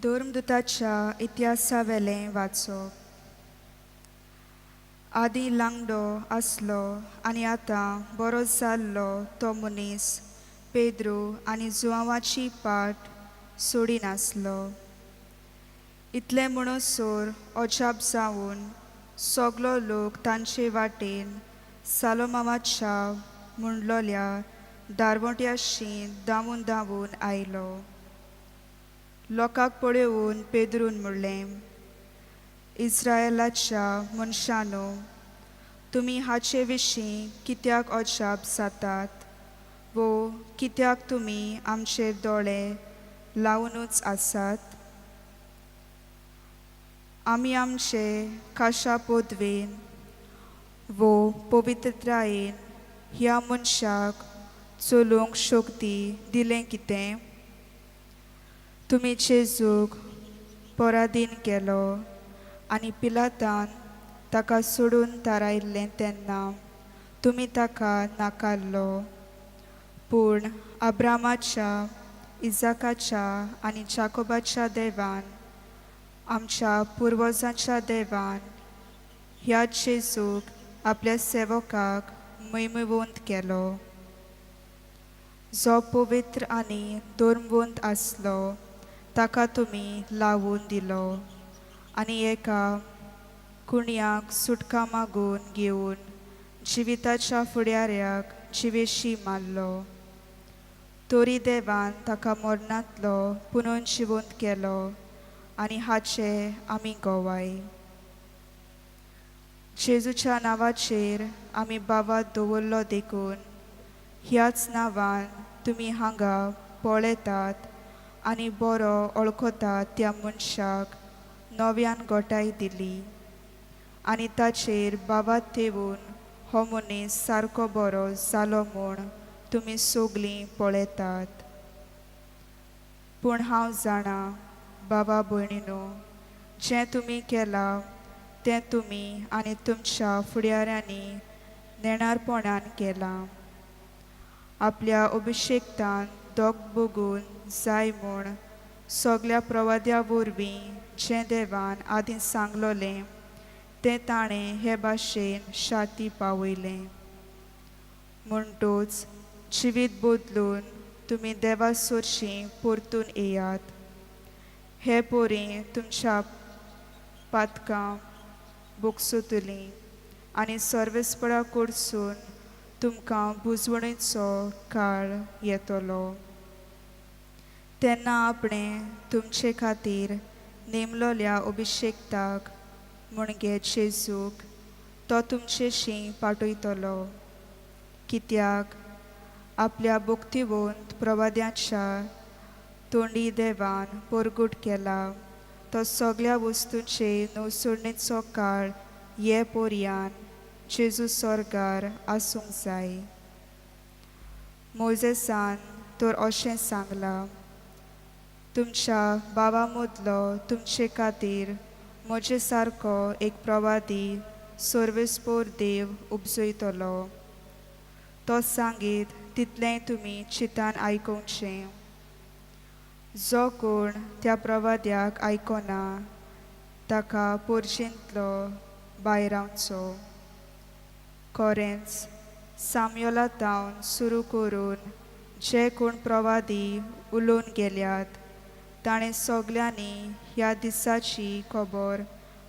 धर्मदूताच्या इतिहासावेलें वाचप. आदीं लांगडो आसलो आनी आतां बरो जाल्लो तो मनीस पेद्रू आनी जुआंवाची पाट सोडिनासलो. इतलें म्हणसर अजाप जावन सगलो लोक तांचे वाटेन सालोमावाच्या म्हणलोल्या दारवट्याशी धांवून धांवून आयलो. लोकांक पळोवन पेद्रून म्हणलें, इस्रायलाच्या मनशानो, तुमी हाचे विशीं कित्याक अजाप जातात वो कित्याक तुमी आमचेर दोळे लावनूच आसात? आमी आमचे खाशा पदवेन वो पवित्रतायेन ह्या मनशाक चलूंक शक्ती दिलें कितें? तुमी जेजूक पराधीन केलो आनी पिलातान ताका सोडून थारायल्लें तेन्ना तुमी ताका नाकारलो. पूण अब्रामाच्या, इजाकाच्या आनी जाकोबाच्या देवान, आमच्या पुर्वजांच्या देवान ह्या जेजूक आपल्या सेवकाक मैमवंत केलो, जो पवित्र आनी धर्मवंत आसलो ताका तुमी लावून दिलो आनी एका कुणयाक सुटका मागून घेवन जिविताच्या फुडाऱ्याक जिवेशी मारलो. तरी देवान ताका मरणांतलो पुनून जिवंत केलो आनी हाचे आमी गवाय. जेजूच्या नांवाचेर आमी बावात दवरलो देखून ह्याच नांवान तुमी हांगा पळयतात आनी बरो वळखतात त्या मनशाक नव्यान गोठाय दिली आनी ताचेर बावात ठेवून हो मनीस सारको बरो जालो म्हूण तुमी सगलीं पळयतात. पूण हांव जाणा बाबा भयणीनो, जें तुमी केलां तें तुमी आनी तुमच्या फुडाऱ्यांनी नेणारपणान केलां. आपल्या अभिशेक्तान दोग बगून जाय म्हूण सगल्या प्रवाद्या वरवीं जें देवान आदीं सांगलोलें तें ताणें हे भाशेन शाती पावयलें. म्हणटूच जिवीत बदलून तुमी देवा सोरशीं परतून येयात. हे पोरी तुमच्या पातकां बोगसतलीं आनी सर्वेस्परा कडसून तुमकां बुजवणेचो काळ येतलो. तेन्ना आपणें तुमचे खातीर नेमलोल्या अभिशेक्ताक म्हणजे जेजूक तो तुमचेशी पाठयतलो. कित्याक आपल्या भक्तिवंत प्रवाद्यांच्या तोंडी देवान परगट केला तो सगळ्या वस्तूंचे नवसरणेचो काळ ये पोरयान जेजू स्वर्गार आसूंक जाय. मोजेसान तर अशें सांगलां, तुमच्या बाबा मदलो तुमचे खातीर म्हजे सारको एक प्रवादी सर्वेस्पोर देव उपजयतलो. तो सांगीत तितलेंय तुमी चिंतान आयकुचें. जो कोण त्या प्रवाद्याक आयकना ताका पोरशेंतलो भायरावचो. खरेंच सामयोला तावन सुरू करून जे कोण प्रवादी उलोवन गेल्यात ताणें सगल्यांनी ह्या दिसाची खबर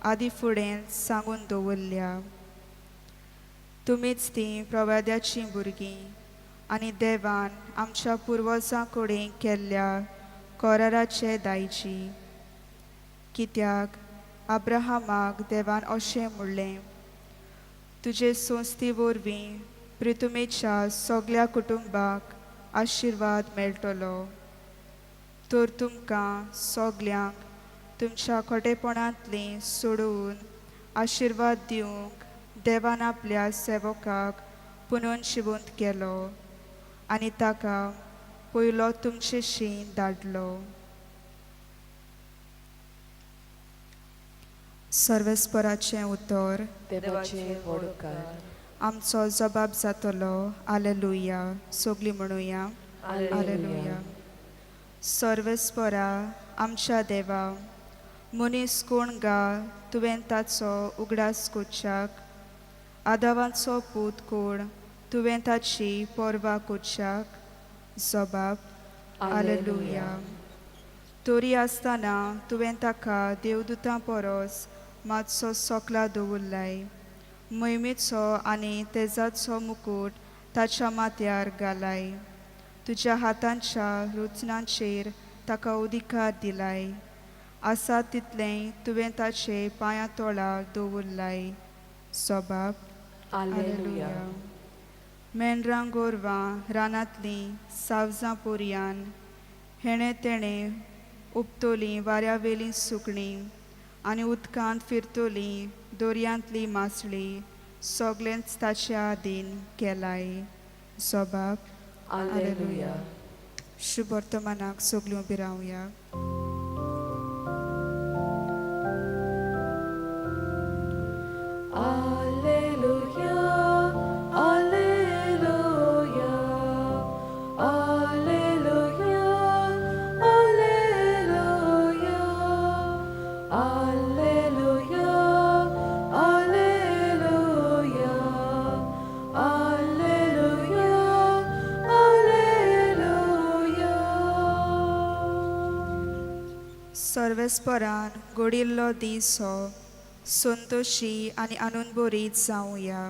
आदी फुडें सांगून दवरल्या. तुमीच तीं प्रवाद्याचीं भुरगीं आनी देवान आमच्या पुर्वजां कडेन केल्ल्या कराराचे दायजी. कित्याक अब्राहमाक देवान अशें म्हणलें, तुजे संस्थी वरवीं प्रितुमेच्या सगल्या कुटुंबाक आशिर्वाद मेळटलो. तर तुमकां सगल्यांक तुमच्या खोटेपणांतलीं सोडोवन आशिर्वाद दिवंक देवान आपल्या सेवकाक पुनून शिवंत केलो आनी ताका पयलो तुमचेशी धाडलो. सर्वेस्पराचें उतर. देवाचे व्हड उपकार. आमचो जबाब जातलो. आलेलुया. सगलीं म्हणुया आलेलुया. सर्वेस्परा आमच्या देवा, मनीस कोण गा तुवें ताचो उगडास करच्याक? आदावाचो पूत कोण तुवें ताची पर्वा करच्याक? जबाब आलेलुया. तरी आसतना तुवें ताका देवदूतां परस मातसो सोकला दवरलाय, मोहिमेचो आनी तेजाचो मुकूट ताच्या माथ्यार घालाय, तुज्या हातांच्या रचनांचेर ताका अधिकार दिलाय आसा तितलें तुवें ताचे पांयां तोळा दवरलाय. सोबाब. आलेलुया. मेंढरां गोरवां रानांतलीं सावजां पोरयान हेणें तेणें उपतोलीं वाऱ्यावेलीं सुकणीं आनी उदकांत फिरतोलीं दर्यांतली मासळी सगळेंच ताच्या आदीन केलाय. सोबाब. आलेलुया. शुभ वर्तमानाक सगल्यो उबी रावया. Alleluia, Alleluia, Alleluia, Alleluia, Alleluia, Alleluia, Alleluia, Alleluia. सर्वेस्परान घडिल्लो दीस हो संतोशी आनी आनंदभरीत जावया.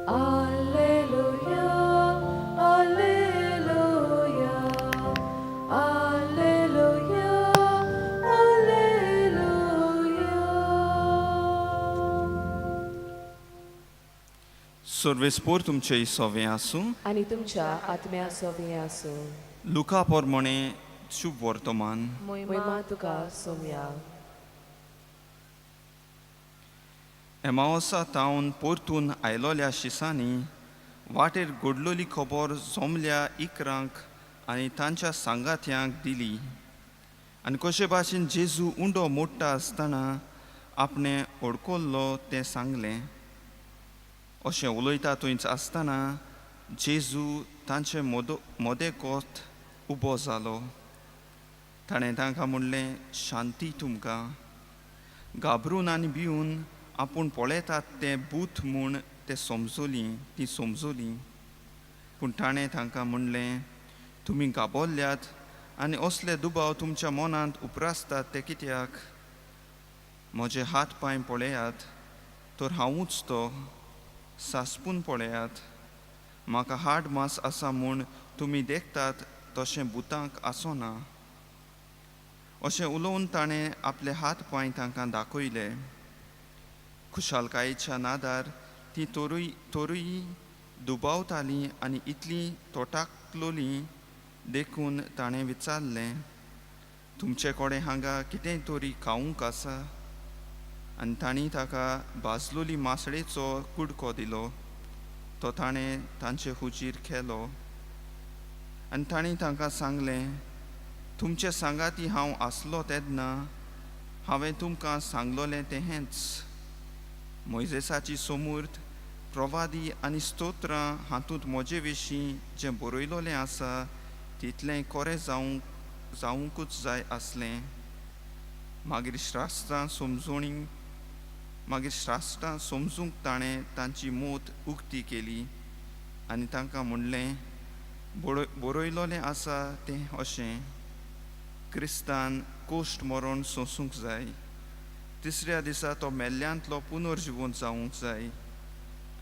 Alleluia, Alleluia, Alleluia, Alleluia. सर्वेस्पोर तुमचे सोवे आसूं. आनी तुमच्या आत्म्या सोबें आसूं. लुका पोरमोणे शुभ वर्तमान. मोहिमा तुका सोम्या. एमावसा तावन परतून आयलोल्या शिसांनी वाटेर घडलोली खबर जमल्या इकरांक आनी तांच्या सांगात्यांक दिली आनी कशे भाशेन जेजू उंडो मोडटा आसतना आपणें ओडकोल्लो तें सांगलें. अशें उलयता थंयच आसतना जेजू तांचे मोदेकोत उबो जालो. ताणें तांकां म्हणलें, शांती तुमकां. घाबरून आनी भिवन आपूण पळयतात तें भूत म्हूण ते समजलीं तीं समजलीं. पूण ताणें तांकां म्हणलें, तुमी घाबरल्यात आनी असले दुबाव तुमच्या मनांत उप्रासतात ते कित्याक? म्हजे हात पांय पळयात तर हांवूच तो, सासपून पळयात. म्हाका हाड मास आसा म्हूण तुमी देखतात तशें भुतांक आसना. अशें उलोवन ताणें आपले हात पांय तांकां दाखयले. खुशालकायेच्या नादार ती तोरूय दुबावतालीं आनी इतलीं तोटाकलोलीं देखून ताणें विचारलें, तुमचे कडेन हांगा कितेंय तरी खावंक आसा? आनी तांणी ताका भाजलोली मासळेचो कुडको दिलो. तो ताणें तांचे हुजीर केलो. आनी तांणी तांकां सांगलें, तुमचे सांगाती हांव आसलो तेन्ना हांवें तुमकां सांगलोलें तें हेंच. मोयजेसाची सोमूर्त प्रवादी आनी स्तोत्रां हातूंत म्हजे विशीं जें बरयलोलें आसा तितलें कोरें जावंकूच जाय आसलें. मागीर शास्त्रां समजूंक ताणें तांची मोत उक्ती केली आनी तांकां म्हणलें, बरयलोलें आसा तें अशें, क्रिस्तान कोश्ट मरण सोंसूंक जाय, तिसऱ्या दिसा तो मेल्ल्यांतलो पुनर्जिवंत जावंक जाय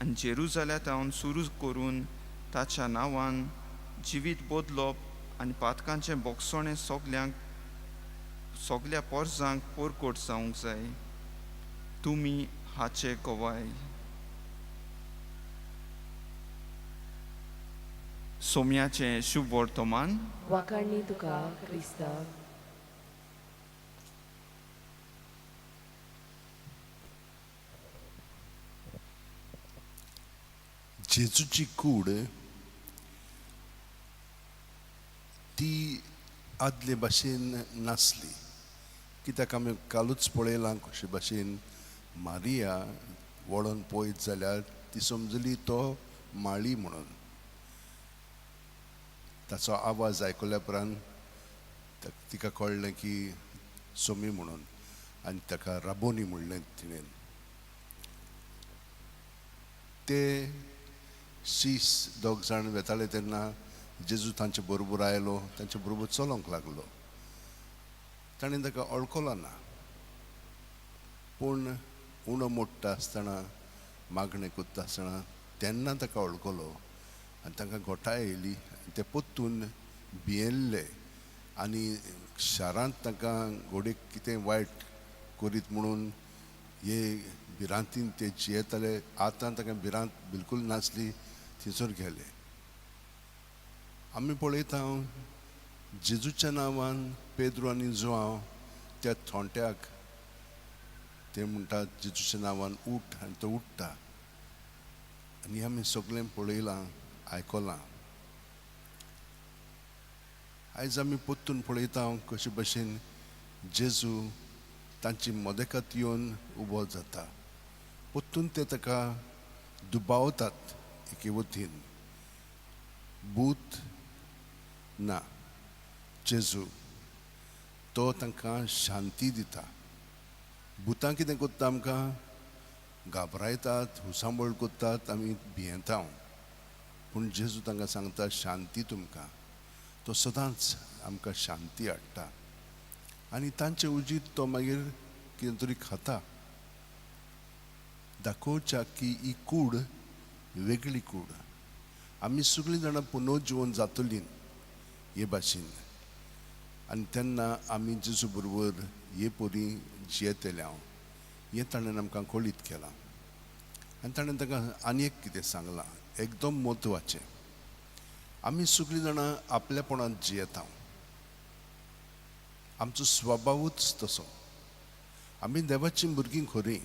आनी जेरुजाल्या सुरू करून ताच्या नांवान जिवीत बदलप आनी पातकांचें बोगसणें सगल्या पोरजांक पोरकोट जावंक जाय. तुमी हाचे गवाय. सोम्याचें शुभ वर्तमान. वाखाणणी तुका क्रिस्ता. जेजूची कूड ती आदले भाशेन नासली, कित्याक आमी कालूच पळयलां कशे भाशेन मारिया वळोन पळयत जाल्यार ती समजली तो माळी म्हणून. ताचो आवाज आयकल्या उपरांत तिका कळ्ळें की सोमी म्हणून आनी ताका राबोनी म्हणलें तिणें. ते शीस दोग जाण वेताले तेन्ना जेजू तांचे बरोबर आयलो, तांचे बरोबर चलोंक लागलो. ताणें ताका वळखलो ना, पूण उणो मोडटा आसतना मागणें करता आसतना तेन्ना ताका वळखलो आनी तांकां घोटाय येयली आनी ते परतून भियेल्ले आनी शारांत तांकां घोडेक कितें वायट करीत म्हणून हे भिरांतीन ते जियेताले. आतां तांकां भिरांत बिलकूल नासली, थंयसर गेले. आमी पळयता जेजूच्या नांवान पेद्रो आनी जुआंव त्या थोंट्याक ते म्हणटात जेजूच्या नांवान उठ, आनी तो उठ्ठा. आनी आमी सगळें पळयलां, आयकलां. आयज आमी परतून पळयता कशे भशेन जेजू तांची मदेकात येवन उबो जाता. परतून ते ताका दुबावतात एके वतीन, भूत ना, जेजू तो तांकां शांती दिता. भुतां कितें करता, आमकां घाबरायतात, हुसांबळ करतात, आमी भियेता. पूण जेजू तांकां सांगता शांती तुमकां. तो सदांच आमकां शांती हाडटा आनी तांचे उजीत तो मागीर कितें तरी खाता, दाखोवच्याक की ही कूड वेगळी कूड, आमी सगळीं जाणां पुनर्जिवन जातलीं हे भाशेन. आनी तेन्ना आमी जेजू बरोबर हे परी जियेतले हांव, हें ताणें आमकां कळीत केलां. आनी ताणें तांकां आनी एक कितें सांगलां एकदम म्हत्वाचें. आमी सगळीं जाणां आपल्यापणांत जियेता, आमचो स्वभावूच तसो. आमी देवाचीं भुरगीं खरीं,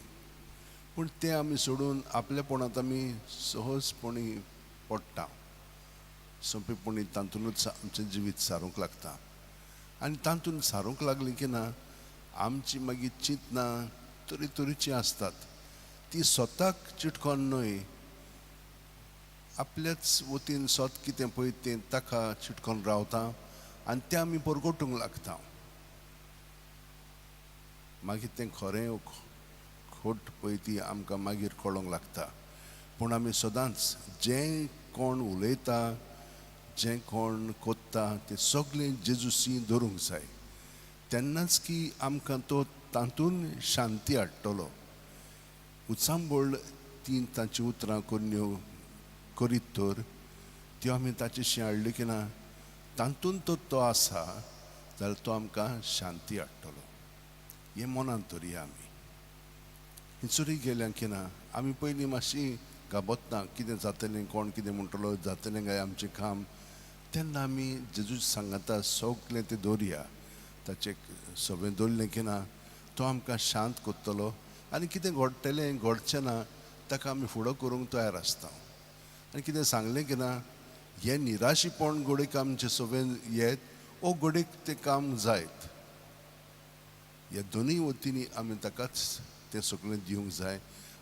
पूण तें आमी सोडून आपल्यापणांत आमी सहजपणी पडटा, सोंपेपणी तातूंतच आमचें जिवीत सारूंक लागता. आनी तातूंत सारूंक लागली की ना आमची मागीर चिंतनां तरेतरेचीं आसतात. ती स्वताक चिटकोन न्हय, आपल्याच वतीन स्वत कितें पळय तें ताका चिटकोन रावता आनी तें आमी परगटूंक लागता. मागीर तें खरें खोट पळय ती आमकां मागीर कळोंक लागता. पूण आमी सदांच जें कोण उलयता, जें कोण कोत्ता तें सगळें जेजूसी धरूंक जाय, तेन्नाच की आमकां तो तातूंत शांती हाडटलो. उचांबळ ती तांची उतरां करण्यो करीत तर त्यो आमी ताचेशी हाडली की ना तातूंत तर तो आसा जाल्यार तो आमकां शांती हाडटलो. हें मनांत धरया. आमी हिचोरी गेल्या की ना आमी पयलीं मातशी घाबरता, कितें जातलें, कोण कितें म्हणटलो, जातलें काय आमचें काम. तेन्ना आमी जेजू सांगता सगळें तें दवरया, ताचें सगळें दवरलें की ना तो आमकां शांत करतलो आनी कितें घडटलें घडचें ना ताका आमी फुडो करूंक तयार आसता. आनी कितें सांगलें की ना हें निराशीपण घोडेक आमचें सगळें येत ओ घोडेक तें काम जायत. ह्या दोनूय वतींनी आमी ताकाच तें सगळें दिवंक जाय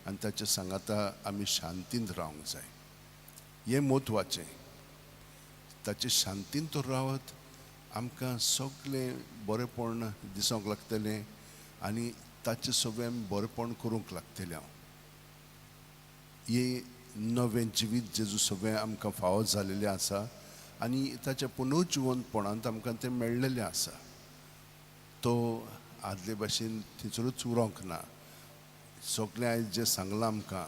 आनी ताच्या सांगाता आमी शांतींत रावंक जाय. हें म्हत्वाचें. ताचे शांतीन तर रावत आमकां सगळें बरेंपण दिसोंक लागतलें आनी ताचें सगळें आमी बरेंपण करूंक लागतलें. हांव हें नवें जिवीत जेजू सगळें आमकां फावो जालेलें आसा आनी ताच्या पुनर्जिवनपणांत आमकां तें मेळ्ळेलें आसा. तो आदले भाशेन थंयसरूच उरोंक ना. सगळें आयज जें सांगलां आमकां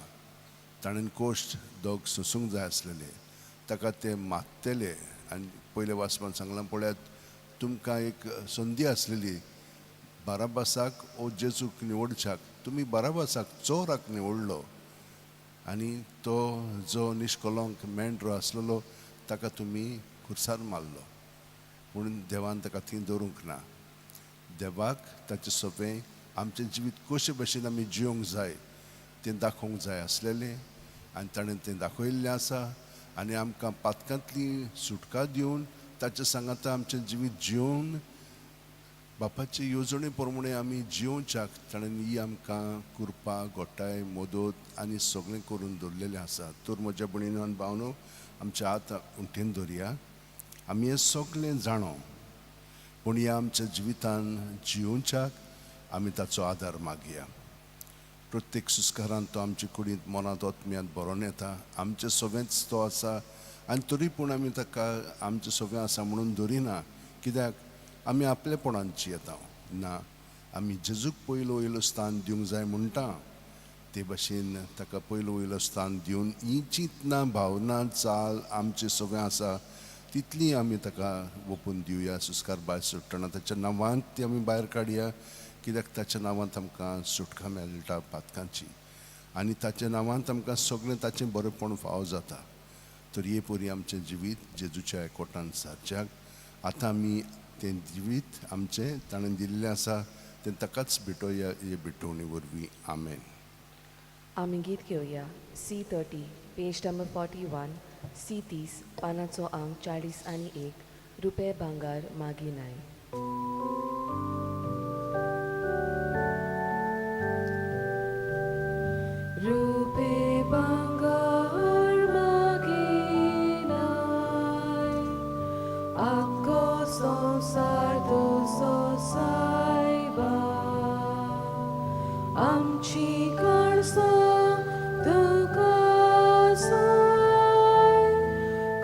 ताणें कोश्ट दोग सोंसूंक जाय आसलेले, ताका ते मागतले. आनी पयल्या वाचपान सांगलां पळयात, तुमकां एक संदी आसलेली बाराबासाक ओ जेजूक निवडच्याक, तुमी बाराबासाक चोराक निवडलो आनी तो जो निश्कलंक मेंढरो आसलेलो ताका तुमी खुर्सार मारलो. पूण देवान ताका थंय दवरूंक ना. देवाक ताचें सगळें आमचें जिवीत कशे भशेन आमी जियोंक जाय तें दाखोवंक जाय आसलेलें आनी ताणें तें दाखयल्लें आसा. आनी आमकां पातकांतली सुटका दिवन ताच्या सांगाता आमचें जिवीत जियोवन बापाचे येवजणे प्रमाणे आमी जियोवच्याक ताणें ही आमकां कृपा, गोठाय, मदत आनी सगळें करून दवरलेलें आसा. तर म्हज्या भयणीनो आनी भावनो, आमचे हात उंठेन दवरया. आमी हें सगळें जाणो, पूण ह्या आमच्या जिवितान जियोवच्याक आमी ताचो आदार मागया. प्रत्येक सुस्कारान तो आमचे कुडींत, मनांत, आत्म्यांत भरोन येता. आमचें सगळेंच तो आसा आनी तरी पूण आमी ताका आमचें सगळें आसा म्हणून धरिना. कित्याक आमी आपलेपणान जियेता ना, आमी जेजूक पयलो वयलो स्थान दिवंक जाय म्हणटा. ते भाशेन ताका पयलो वयलो स्थान दिवन ही चिंतनां भावना चाल आमचें सगळें आसा तितली आमी ताका ओपून दिवया. सुस्कार भायर सुट्टना ताच्या नांवांत ती आमी भायर काडया, कित्याक ताच्या नांवांत आमकां सुटका मेळटा पातकांची आनी ताच्या नांवांत आमकां सगळें ताचें बरेंपण फावो जाता. तर हे परी आमचें जिवीत जेजूच्या एकवटान सारच्याक आतां आमी तें जिवीत आमचें ताणें दिल्लें आसा तें ताकाच भेटोवया हे भेटवणी वरवीं. आमेन. आमी गीत घेवया C 30 page number 41 C 30 पानाचो आंक 41 रुपये भांगार मागिनाय. रुपे भांगार मागिनाय आख्खो संवसार तुजो सायबा आमची काळसां तुका साय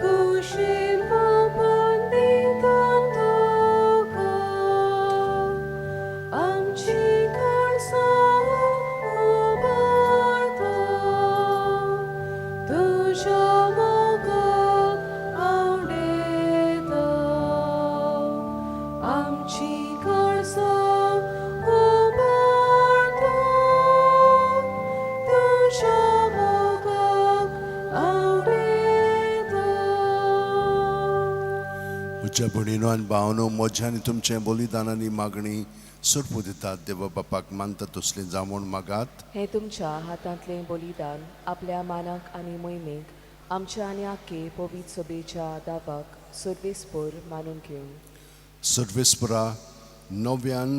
कुशीन बापान दिता तुका आमची काळसां उबारता तुज्या मोगाक आवडता आमची काळसां उबारता तुज्या मोगाक आवडता. म्हज्या भयणीनो आनी भावनो, म्हज्या आनी तुमचें बलिदान आनी मागणी सोरपू दितात देवा बापाक मानता तसलें जावं मागात. हें तुमच्या हातांतलें बलिदान आपल्या मानाक आनी मोहिमेक आमच्या आनी आख्खे पवित्र सभेच्या दावाक सर्वेस्पर मानून घेवन. सर्वेस्परा नव्यान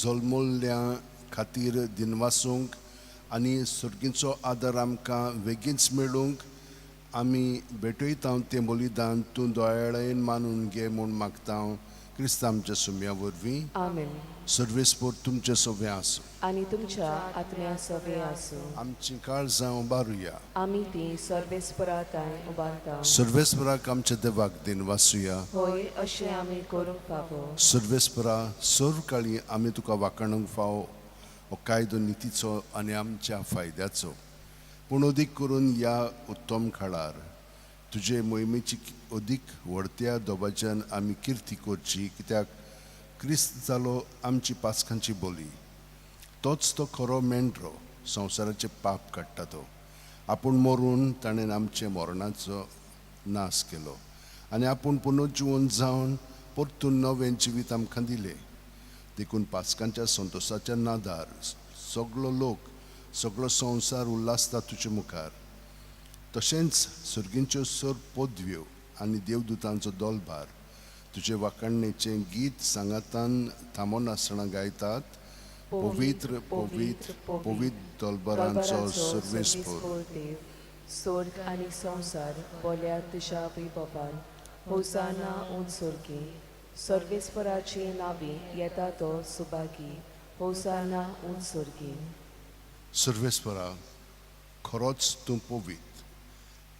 जल्मल्ल्या खातीर दिनवासूंक आनी सर्गीचो आदर आमकां वेगींच मेळूंक आमी भेटयता तें बलिदान तूं दोयाळेन मानून घे म्हूण मागता क्रिस्त आमच्या सुम्या वरवीं. आमेन. सर्वेस्पर तुमचें सगळें आसूं आनी तुमच्या आत्म्या सवे आसूं. आमची काळजां उबारुया. आमी ती सर्वेस्परा तांय उबारता. सर्वेस्पराक आमच्या देवाक दिनवासुया. होय, अशें आमी करूंक फावो. सर्वेस्परा सर्व काळी आमी तुका वाखाणूंक फावो हो कायदो नितीचो आनी आमच्या फायद्याचो, पूण अदीक करून ह्या उत्तम काळार तुजे मोहिमेची अदीक व्हडत्या दोबाच्यान आमी किर्ती करची, कित्याक क्रिस्त जालो आमची पास्कांची बोली. तोच तो खरो मेंढरो संवसाराचें पाप काडटा तो. आपूण मरून ताणें आमचें मरणाचो नाश केलो आनी आपूण पुनर्जिवन जावन परतून नवें जिवीत आमकां दिलें. देखून पास्कांच्या संतोशाच्या नादार सगलो लोक सगलो संवसार उल्हासता तुजे मुखार. तशेंच सर्गींच्यो सर पदव्यो आनी देवदूतांचो दोलभार तुजे वाखाणणेचें गीत सांगातान थांबोनासतना गायतात. पवित्र पवित्र पवित्र दोलबरांचो सर्वेस्पर देव, स्वर्ग आनी संवसार बोल्या तुज्या वैभवान. होसाना उंच स्वर्गी, सर्वेस्पराचे नांवी येता तो सुभागी. होसाना उंच स्वर्गी. सर्वेस्परा खरोच तूं पवित्र,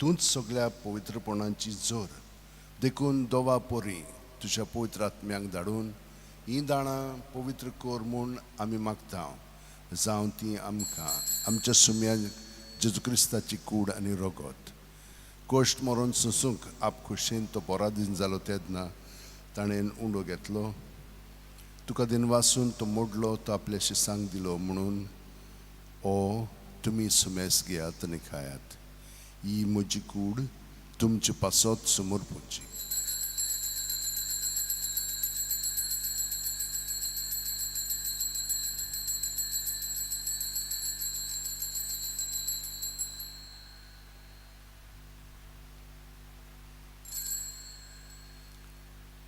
तूंच सगळ्या पवित्रपणाची जोर. देखून दोवा पोरी तुज्या पवित्र आत्म्यांक धाडून हीं दाणां पवित्र कर म्हूण आमी मागता, जावं ती आमकां आमच्या सुम्या जेजू क्रिस्ताची कूड आनी रगत. कश्ट मरोन सोंसूंक आप खोशेन तो पराधीन जालो तेन्ना ताणें उंडो घेतलो, तुका दिनवासून तो मोडलो, तो आपल्या शिसांक दिलो म्हणून ओ तुमी सुमेस घेयात आनी खायात, ही म्हजी कूड तुमचे पासत समर्पूची.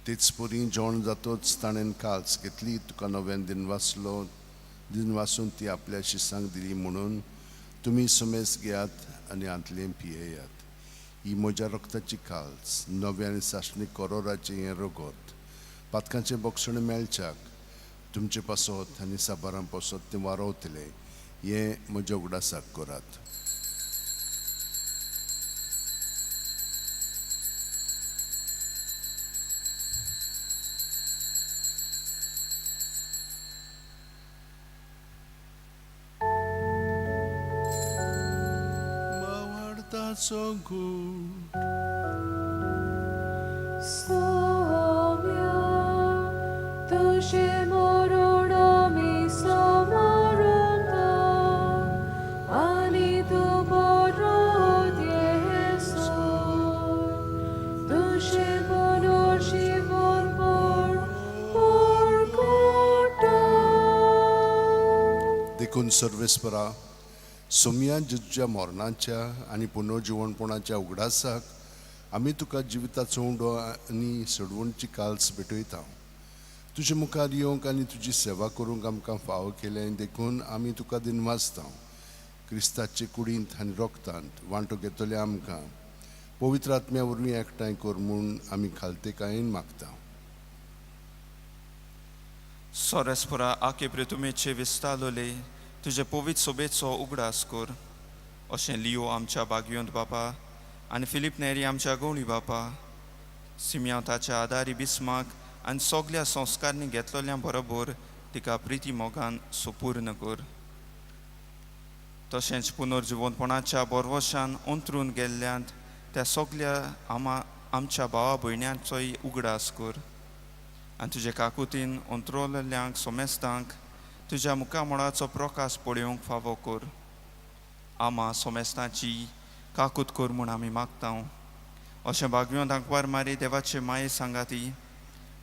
तेच परी जेवण जातोच ताणें काल्स घेतली, तुका नव्यान दिनवासलो, दिनवासून ती आपल्या शिसांक दिली म्हणून तुमी सुमेस घेयात आनी हांतलें पियेयात. ही म्हज्या रक्ताची काल्स, नव्या आनी सासणी करोराचें हें रगत, पातकांचें बक्षण मेळच्याक तुमचे पासत आनी साबारां पासत तें वारोवतलें, हें म्हज्या उगडासाक करात. जिविताचो घूट. सोम्या, तुजें मरण आमी समरता आनी तूं परत येसर तुजें पुनर्जीवनपण परगटा. देखून सर्वेस्परा, सोमया जेजूच्या मरणाच्या आनी पुनर्जिवणपणाच्या उगडासाक आमी तुका जिविताचो उंडो आनी सोडवणची काल्स भेटयता. तुजे मुखार येवंक आनी तुजी सेवा करूंक आमकां फावो केलें देखून आमी तुका दिनवासता. क्रिस्ताचे कुडींत आनी रोगतांत वांटो घेतले आमकां पवित्र आत्म्या वरवीं एकठांय कर म्हूण आमी खालतेकायेन मागता. सोरेस्परा, आके प्रितुमेचे विस्तालोले तुजे पवित्र सोबेचो उगडास कर. अशें लियो आमच्या बागयोंत बापा आनी फिलीप नेरी आमच्या गवळी बापा, सिमयांव ताच्या आदारी बिस्माक आनी सगल्या संस्कारणी घेतलोल्या बरोबर तिका प्रिती मोगान सुपूर्ण कर. तशेंच पुनर्जिवनपणाच्या बोरवशान अंतरून गेल्ल्यांत त्या सगल्या आमा आमच्या भावा भयण्यांचोय उगडास कर आनी तुजे काकुतीन अंतरोल्ल्यांक सोमेस्तांक तुज्या मुखामळाचो प्रकाश पळोवंक फावो कर. आमा सोमेस्तांची काकूत कर म्हूण आमी मागता. अशें बागयोन आंकवार मारी देवाचे माये सांगाती,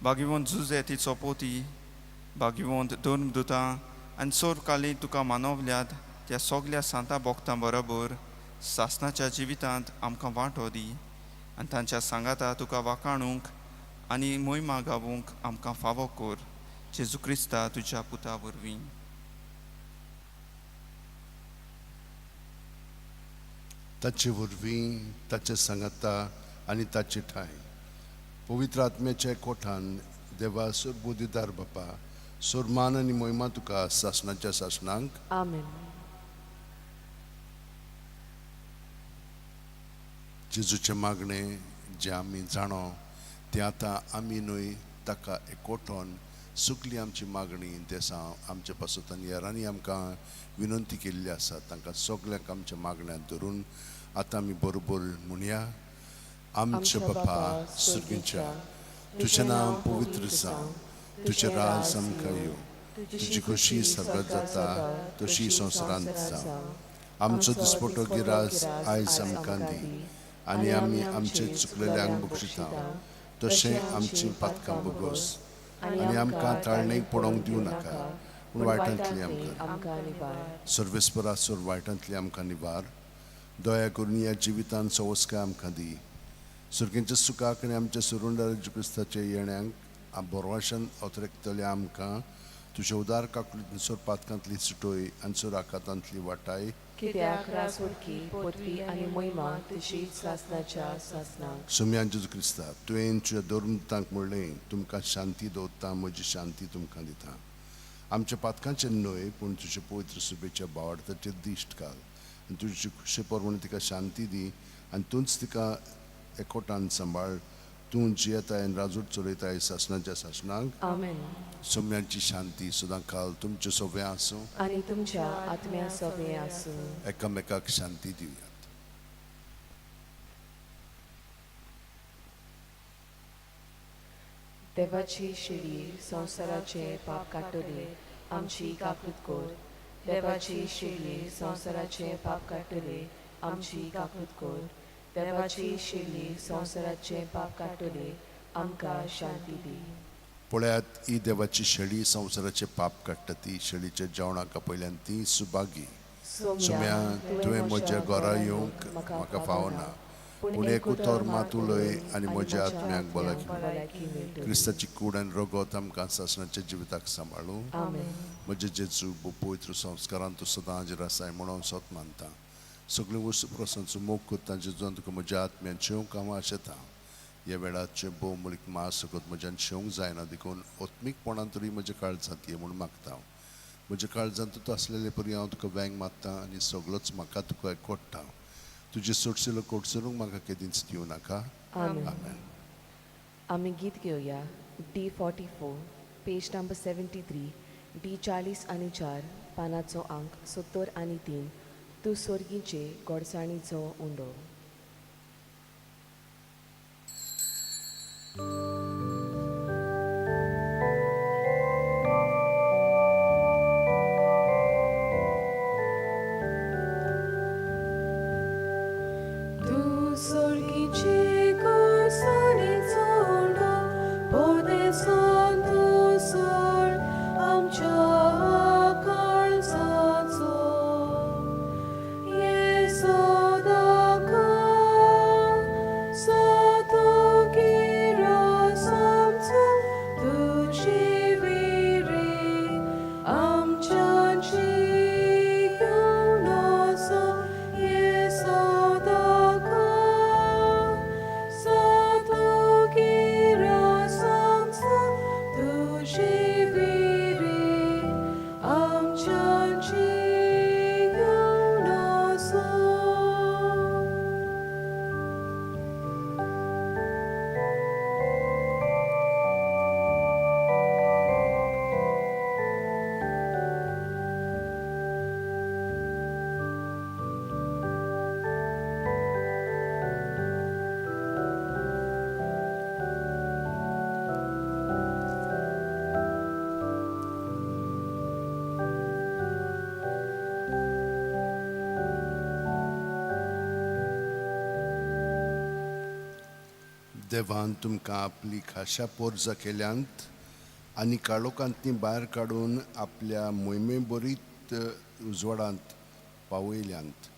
बागिवंत जुजे तिचो पोती, बागिवंत धर्मदुतां आनी सोर काली तुका मानवल्यात त्या सगल्या सांता भोक्तां बरोबर सासनाच्या जिवितांत आमकां वांटो दी आनी तांच्या सांगाता तुका वाखाणूंक आनी मोहिमा गावूंक आमकां फावो कर, जेजू क्रिस्ता तुज्या पुता वरवीं. ताचे वरवीं, ताचे सांगाता आनी ताचे ठांय पवित्र आत्म्याच्या कोठान देवा सुरबुदीदार बापा, सुरमान आनी मोहिमा तुका सासणाच्या सासणांक. आमेन. जेजूचें मागणें जें आमी जाणो तें आतां आमी न्हय ताका एकवटोन सगळी आमची मागणी देसां आमचे पासत आनी हेरांनी आमकां विनंती केल्ली आसा तांकां सगल्यांक आमच्या मागण्यांत धरून आतां आमी बरोबर म्हणया. आमच्या बापा सुर्गीच्या, तुजें नांव पवित्र जावं, तुजें राज आमकां येवं, तुजी खोशी सर्गात जाता तशी संवसारांत जावं. आमचो दिसपटो गिरास आयज आमकां दी आनी आमी आमचे चुकलेल्यांक बक्षिता तशें आमची पातकां बोगोस आनी आमकां ताळणेक पडोवंक दिवं नाका, पूण वायटांतली आमकां निवार. सर्वेस्परा, सोर वायटांतली आमकां निवार. दया करून ह्या जिवितान सवस्काय आमकां दी. सुर्गेंच्या सुखाक आनी आमच्या सुरुंडार क्रिस्ताच्या येण्यांक बोरवाशान अतरेकतले आमकां तुज्या उदार काकुळीन सोर पातकांतली सुटोय आनी सोर आकातांतली वाटाय. कित्याक रासुडकी पदवी आनी मोहिमा तुजी सासनाच्या सासनाक. सोम्यान जेजू क्रिस्ता, तुवें तुज्या धर्मदूतांक म्हणलें, तुमकां शांती दवरता, म्हजी शांती तुमकां दिता. आमच्या पातकांचेर न्हय पूण तुज्या पवित्र सुबेच्या बावार्थाचेर दिश्ट घाल आनी तुजी खुशे प्रमाणे तिका शांती दी आनी तूंच तिका एकवटान सांबाळ. तूं जियेताय आनी राजूट चलयताय सासणाच्या सासणाक. आमेन. सोम्यांची शांती सदां काल तुमचे सोबें आसूं आनी तुमच्या आत्म्या सोबें आसूं. एकामेकाक शांती दिवयात. देवाची शिडी संवसाराचे पाप काडटली, आमची काकूत कर. देवाची शिडी संवसाराचे पाप काडटली, आमची काकूत कर. देवाची शिडी संवसाराचे पाप काडटली, आमकां शांती दी. पळयात ही देवाची शेळी संवसाराचे पाप काडटा. ती शेळीच्या जेवणाक आपयल्यान ती सुभागी. सोम्या, तुवें म्हज्या घरा येवंक म्हाका फावना, पूण एक उतर मात उलय आनी म्हज्या आत्म्याक भलायकी मेळटली. क्रिस्ताची कूड आनी रगत आमकां सासणाच्या जिविताक सांबाळूं. आमेन. म्हजे जेजू, पवित्र संस्कारान तूं सदां हाजीर आसाय म्हणून हांव सत मानता. सगळे वस्तू प्रसांचो मोग करता जेजून तुका म्हज्या आत्म्यान शेवंक हांव आशेता. ह्या वेळाचें भोव मोलीक मास सकत म्हज्यान शेवंक जायना, देखून आत्मीकपणान तरी म्हज्या काळजांत ये म्हूण मागता हांव. म्हज्या काळजांत तूं आसलेले परी हांव तुका वेंग मारता आनी सगळोच म्हाका तुका एकवटता. तुजे सोडशिलो कोटसरूंक म्हाका केदींच दिवं नाका. आमेन. आमेन. आमी गीत घेवया D 44, page number 73, D 44 पानाचो आंक 73, तूं सोर्गीचे गोडसाणीचो उंडो. देवान तुमकां आपली खाशा पोरजा केल्यांत आनी काळोखांतली भायर काडून आपल्या मोहिमे बरीत उजवाडांत पावयल्यांत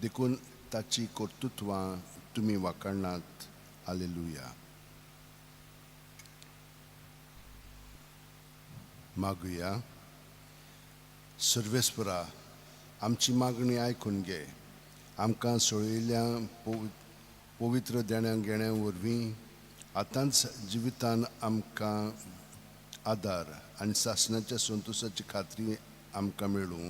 देखून ताची कर्तृत्वां तुमी वाखाणनात. हालेलुया. मागुया. सर्वेस्परा, आमची मागणी आयकून घे. आमकां सोळयल्ल्या पवित्र देण्या घेण्या वरवीं आतांच जिवितान आमकां आदार आनी सासणाच्या संतोशाची खात्री आमकां मेळूं,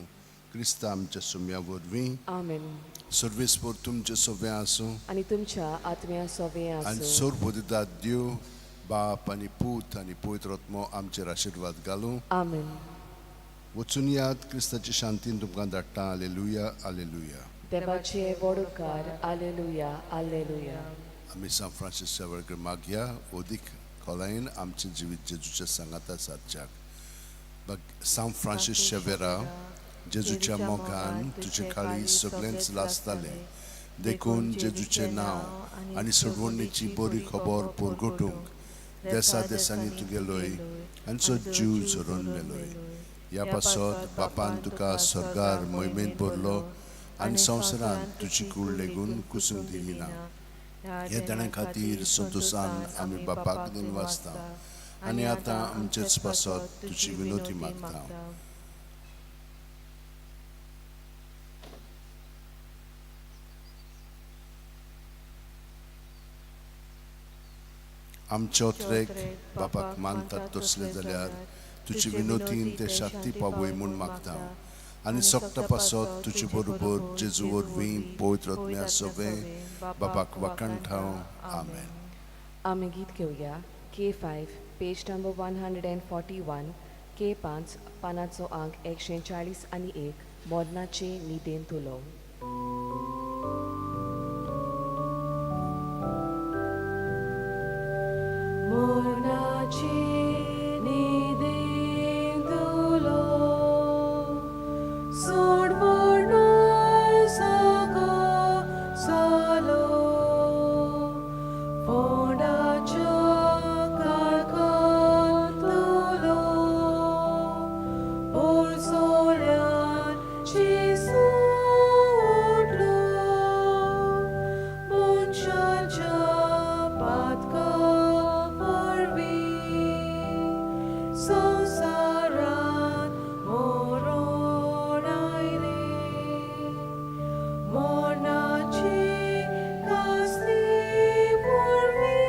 क्रिस्ता आमच्या सुम्या वरवीं. आमेन. सर्वेस्पर तुमचें सगळें आसूं आनी तुमच्या आत्म्या सोवे आनी आसूं. सर्वबुद्धिदात देव बाप आनी पूत आनी पवित्र आत्मो आमचेर आशिर्वाद घालूं. आमेन. वचून यात, क्रिस्ताची शांतीन तुमकां धाडटा. आलेलुया, आलेलुया. देवाचे व्हड उपकार. आलेलुया, आलेलुया. आमी सांत फ्रांसीस सावळकर मागया अदीक खोलायेन आमचें जिवीत जेजूच्या सांगाता सारच्याक. सांत फ्रांसीस शेवेरा, जेजूच्या मोगान तुजे काळीज सगळेंच लासतालें, देखून जेजूचें नांव आनी सोडवणीची बरी खबर परगटूंक देसा देसांनी तूं गेलोय आनी सो जीव झरोवन मेलोय. ह्या पासत बापान तुका स्वर्गार मोहिमेंत भरलो आनी संवसारांत तुजी कूड लेगून कुसूंक दिली ना. ह्या देण्या खातीर संतोशान आमी बापाक दिनवासता आनी आतां आमचेच पासत तुजी विनोती मागता. आमचे ओत्रेक बापाक मानतात तसले जाल्यार तुजी विनोतीन ते शांती पावय म्हूण मागता आनी सोगटा पासत तुजे बरोबर जेजू वरवीं पवित्र आत्म्या सगळें बापाक वाखाणटा. आमेन. आमी गीत घेवया K5, page number 141, K5, पानाचो आंक 141, मोरनाचे निदेन तुलो. मोरनाचे निदेन तुलो, सोडवणो सगो सालो, फोंडाच्या काळखांत तुलो, पोरसोल्यान जेजू उठलो, मनशाच्या पातका वरवीं संवसारांत मरण आयलें. मरणाची कासली वरवीं.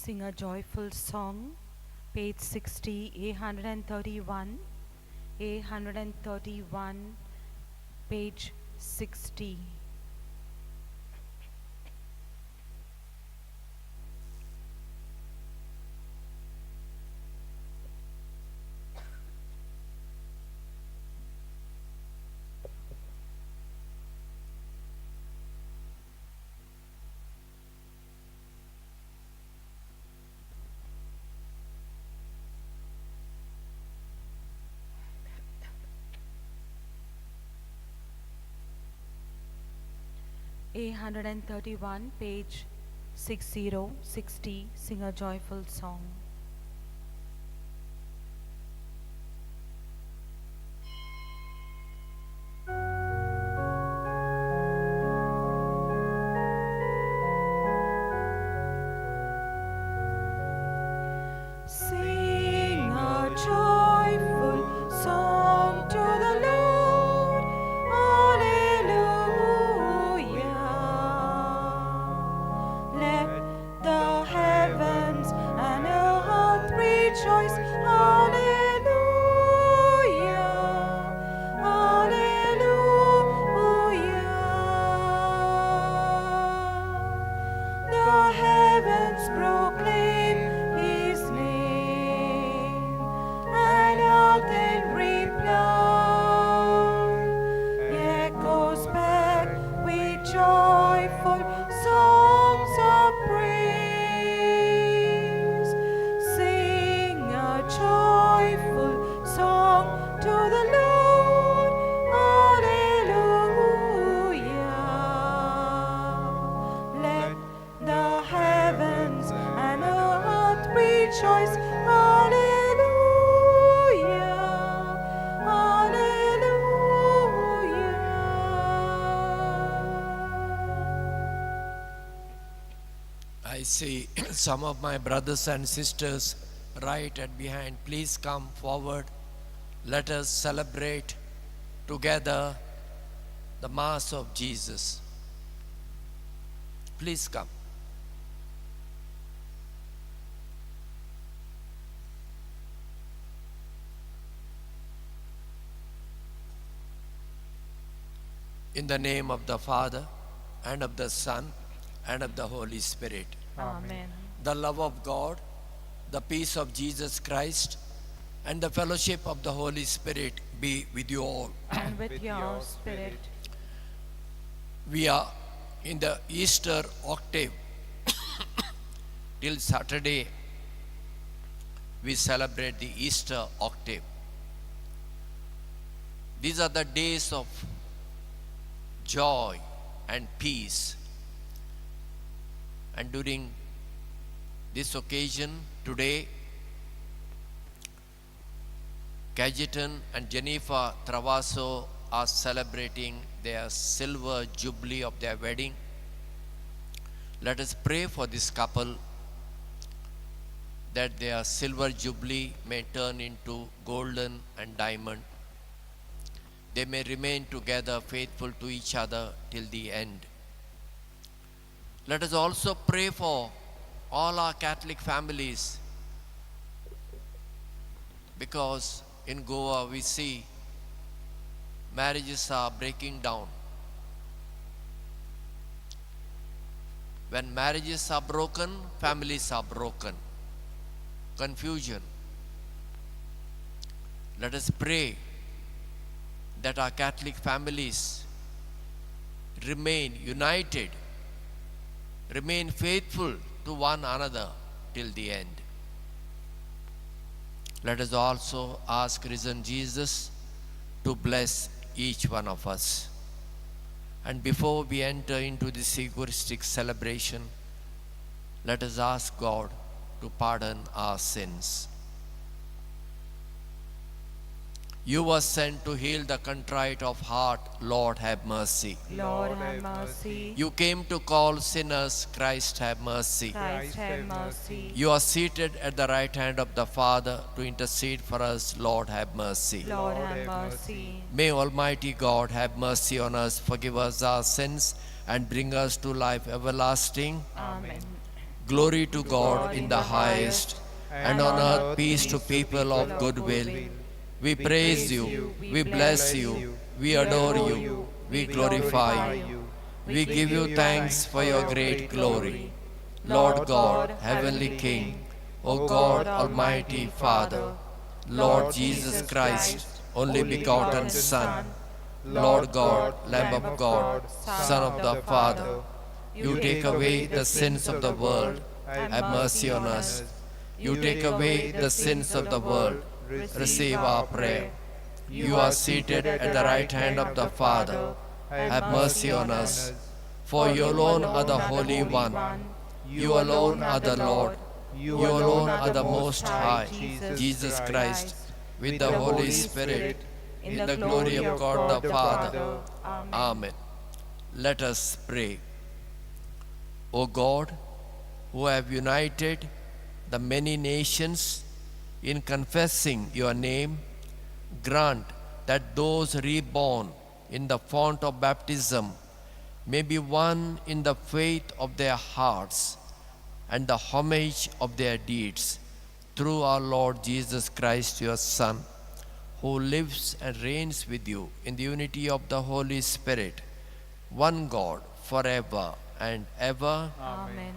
Sing a joyful song, page 60, A131, A131, page 60. A131, page 60, 60, sing a joyful song. Sing a joyful song to the Lord. Alleluia. Let the heavens and earth rejoice. Alleluia. Alleluia. The heavens proclaim his name, and earth in reply echoes back with joyful songs of praise. Sing a joyful song to the Lord. Alleluia. Let the heavens and earth rejoice. Alleluia. Alleluia. I see some of my brothers and sisters right at behind. Please come forward. Let us celebrate together the Mass of Jesus. Please come. In the name of the Father, and of the Son, and of the Holy Spirit. Amen. The love of God, the peace of Jesus Christ, and the fellowship of the Holy Spirit be with you all. And with your spirit. We are in the Easter octave. Till Saturday, we celebrate the Easter octave. These are the days of joy and peace. And during this occasion today, Cajetan and Jennifer Travasso are celebrating their silver jubilee of their wedding. Let us pray for this couple that their silver jubilee may turn into golden and diamond. They may remain together faithful to each other till the end. Let us also pray for all our Catholic families, because in Goa we see marriages are breaking down. When marriages are broken, families are broken. Confusion. Let us pray that our Catholic families remain united, remain faithful to one another till the end. Let us also ask risen Jesus to bless each one of us. And before we enter into this Eucharistic celebration, let us ask God to pardon our sins. You were sent to heal the contrite of heart. Lord, have mercy. Lord, have mercy. You came to call sinners. Christ, have mercy. Christ, have mercy. You are seated at the right hand of the Father to intercede for us. Lord, have mercy. Lord, have mercy. May Almighty God have mercy on us, forgive us our sins, and bring us to life everlasting. Amen. Glory to God in the highest, and on earth peace to people of good will. We praise you, we bless you, we adore you, we glorify you. We give you thanks for your great glory. Lord God, Heavenly King, O God, Almighty Father, Lord Jesus Christ, only begotten Son, Lord God, Lamb of God, Son of the Father, you take away the sins of the world, have mercy on us. You take away the sins of the world, receive our prayer. You are seated at the right hand of the Father, have mercy on us. For you alone are the Holy One, you alone are the Lord, you alone are the Most High, Jesus Christ, with the Holy Spirit, in the glory of God the Father. Amen. Let us pray. O God, who have united the many nations in confessing your name, grant that those reborn in the font of baptism may be one in the faith of their hearts and the homage of their deeds, through our Lord Jesus Christ, your Son, who lives and reigns with you in the unity of the Holy Spirit, one God, forever and ever. Amen.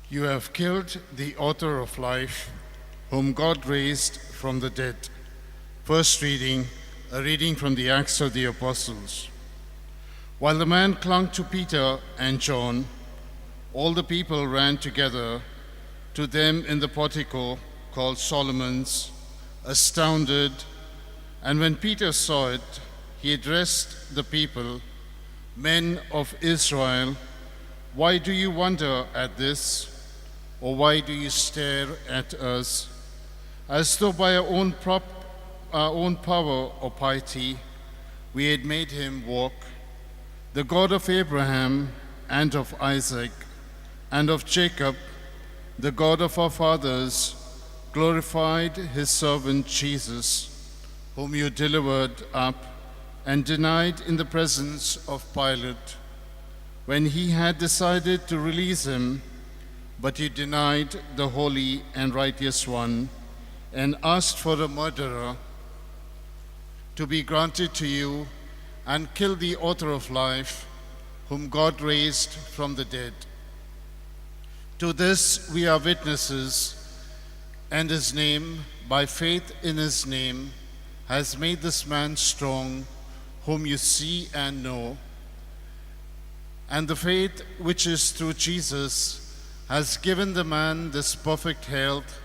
You have killed the author of life, whom God raised from the dead. First reading, a reading from the Acts of the Apostles. While the man clung to Peter and John, all the people ran together to them in the portico called Solomon's, astounded. And when Peter saw it, he addressed the people, "Men of Israel, why do you wonder at this? Or why do you stare at us, as though by our own power or piety we had made him walk? The God of Abraham and of Isaac and of Jacob, the God of our fathers, glorified his servant Jesus, whom you delivered up and denied in the presence of Pilate, when he had decided to release him. But you denied the Holy and Righteous One and asked for a murderer to be granted to you, and killed the author of life, whom God raised from the dead. To this we are witnesses, and his name, by faith in his name, has made this man strong, whom you see and know. And the faith which is through Jesus has given the man this perfect health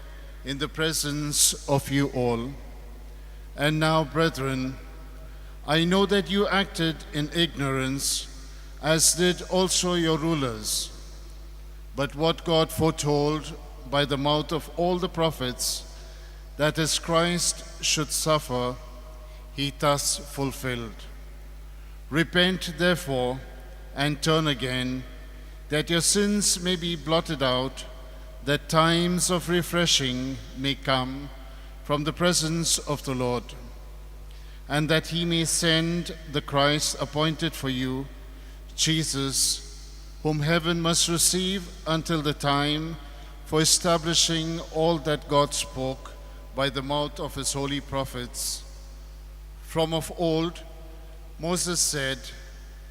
in the presence of you all. And now, brethren, I know that you acted in ignorance, as did also your rulers. But what God foretold by the mouth of all the prophets, that his Christ should suffer, he thus fulfilled. Repent, therefore, and turn again, that your sins may be blotted out, that times of refreshing may come from the presence of the Lord, and that he may send the Christ appointed for you, Jesus, whom heaven must receive until the time for establishing all that God spoke by the mouth of his holy prophets. From of old, Moses said,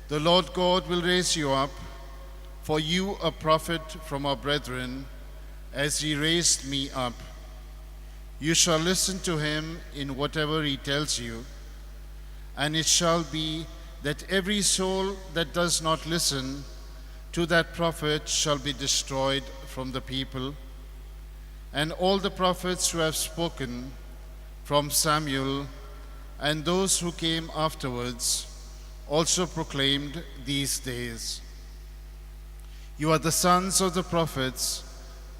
"The Lord God will raise you up for you a prophet from our brethren, as he raised me up. You shall listen to him in whatever he tells you. And it shall be that every soul that does not listen to that prophet shall be destroyed from the people. And all the prophets who have spoken, from Samuel and those who came afterwards, also proclaimed these days. You are the sons of the prophets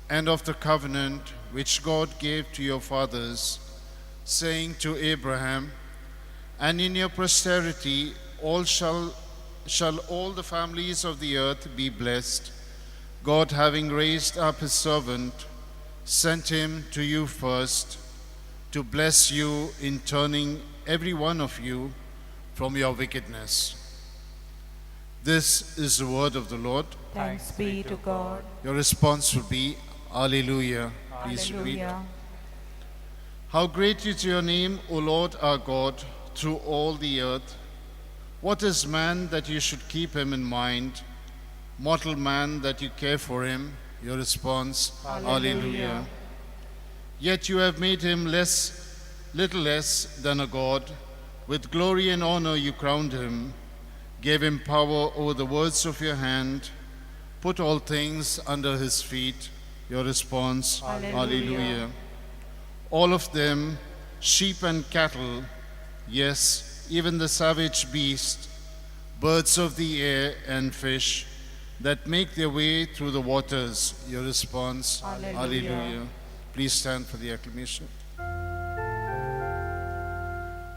and of the covenant which God gave to your fathers, saying to Abraham, and in your posterity all shall all the families of the earth be blessed. God, having raised up his servant, sent him to you first to bless you in turning every one of you from your wickedness." This is the word of the Lord. Thanks be to God. Your response will be Alleluia. Please repeat. Alleluia. How great is your name, O Lord our God, through all the earth. What is man that you should keep him in mind? Mortal man that you care for him? Your response, Alleluia. Alleluia. Yet you have made him little less than a god. With glory and honor you crowned him, gave him power over the words of your hand, put all things under his feet. Your response, Alleluia. Alleluia. All of them, sheep and cattle, yes, even the savage beast, birds of the air and fish that make their way through the waters. Your response, Alleluia. Alleluia. Please stand for the acclamation.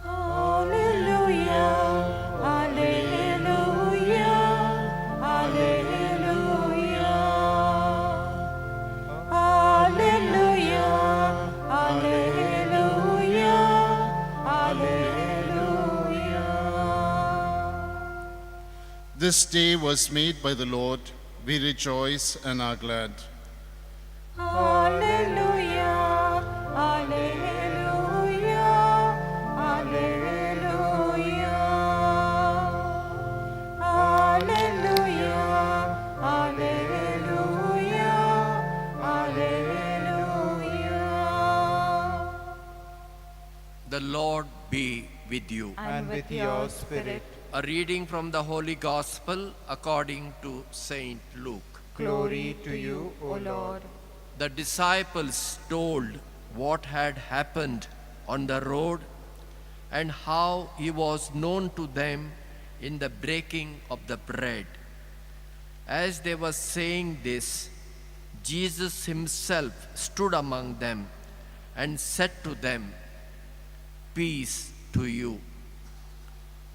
Alleluia, Alleluia, Alleluia. Alleluia, Alleluia, Alleluia. This day was made by the Lord. We rejoice and are glad. Alleluia, Alleluia, Alleluia. Alleluia, Alleluia, Alleluia. The Lord be with you. And with your spirit. A reading from the Holy Gospel according to Saint Luke. Glory to you, O Lord. The disciples told what had happened on the road and how he was known to them in the breaking of the bread. As they were saying this, Jesus himself stood among them and said to them, "Peace to you."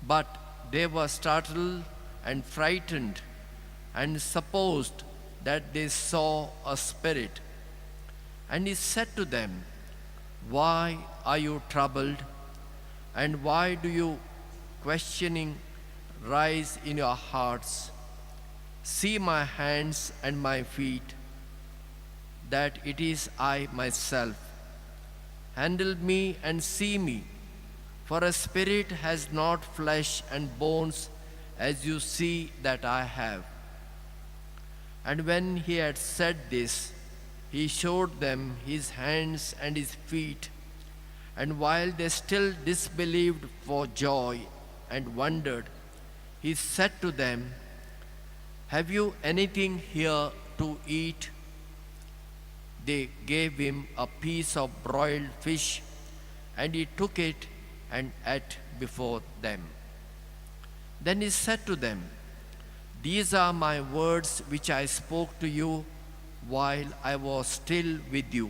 But they were startled and frightened and supposed that they saw a spirit. And he said to them, "Why are you troubled? And why do you questioning rise in your hearts? See my hands and my feet, that it is I myself. Handle me and see me, for a spirit has not flesh and bones as you see that I have." And when he had said this, he showed them his hands and his feet. And while they still disbelieved for joy and wondered, he said to them, "Have you anything here to eat?" They gave him a piece of broiled fish, and he took it and ate before them. Then he said to them, "These are my words which I spoke to you while I was still with you,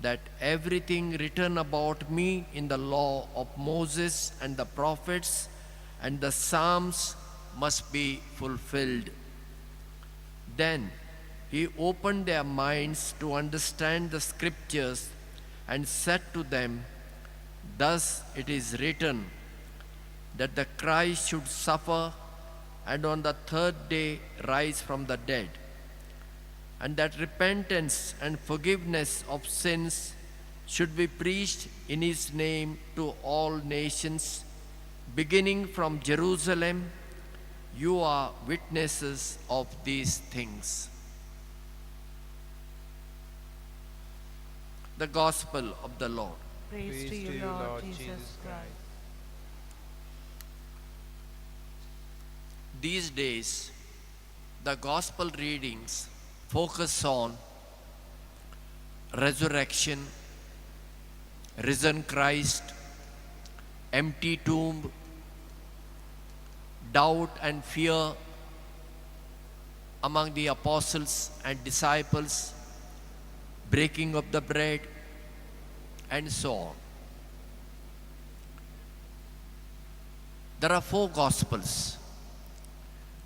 that everything written about me in the law of Moses and the prophets and the Psalms must be fulfilled." Then he opened their minds to understand the scriptures and said to them, "Thus it is written, that the Christ should suffer and on the third day rise from the dead, and that repentance and forgiveness of sins should be preached in his name to all nations, beginning from Jerusalem. You are witnesses of these things." The Gospel of the Lord. Praise to you, Lord Jesus Christ. These days, the Gospel readings focus on resurrection, risen Christ, empty tomb, doubt and fear among the apostles and disciples, breaking of the bread, and so on. There are four Gospels,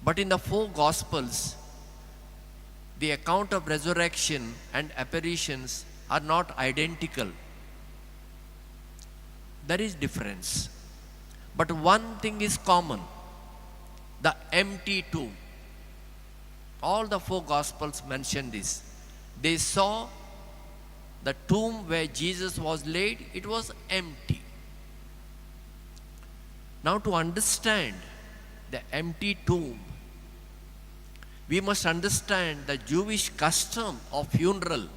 but in the four Gospels, the account of resurrection and apparitions are not identical. There is difference. But one thing is common. the empty tomb. All the four Gospels mention this. They saw the tomb where Jesus was laid, it was empty. Now, to understand the empty tomb, we must understand the Jewish custom of funeral.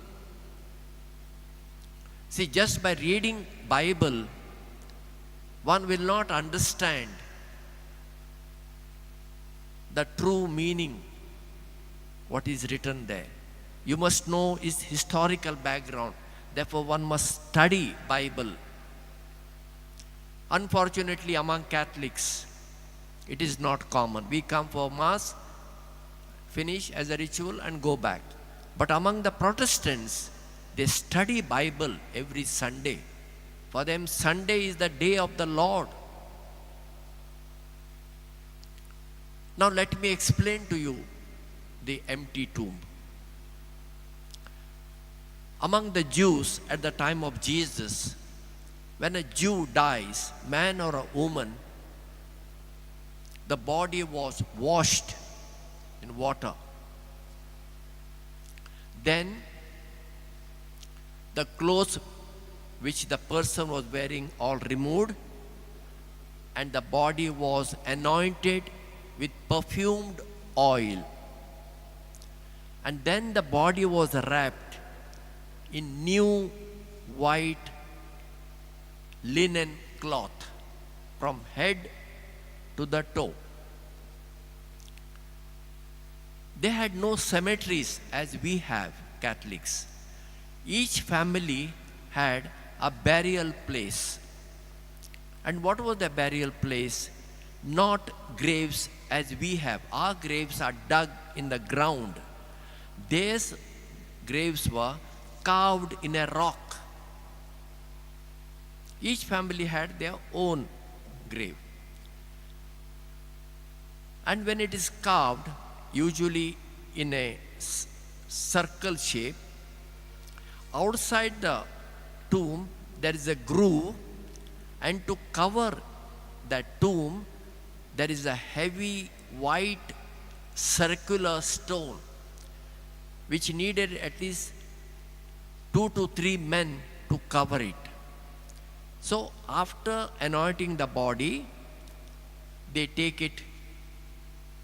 See, just by reading Bible, one will not understand the true meaning, what is written there. You must know its historical background. Therefore, one must study Bible. Unfortunately, among Catholics, it is not common. We come for Mass, finish as a ritual and go back. But among the Protestants, they study Bible every Sunday. For them, Sunday is the day of the Lord. Now let me explain to you the empty tomb. Among the Jews at the time of Jesus, when a Jew dies, man or a woman, the body was washed in water. Then the clothes which the person was wearing all removed, and the body was anointed with perfumed oil. And then the body was wrapped in new white linen cloth from head to the toe. They had no cemeteries as we have, Catholics. Each family had a burial place. And what was the burial place? Not graves as we have. Our graves are dug in the ground. Their graves were carved in a rock. Each family had their own grave. And when it is carved, usually in a circle shape, outside the tomb there is a groove, and to cover that tomb there is a heavy white circular stone which needed at least 2 to 3 men to cover it. So after anointing the body, they take it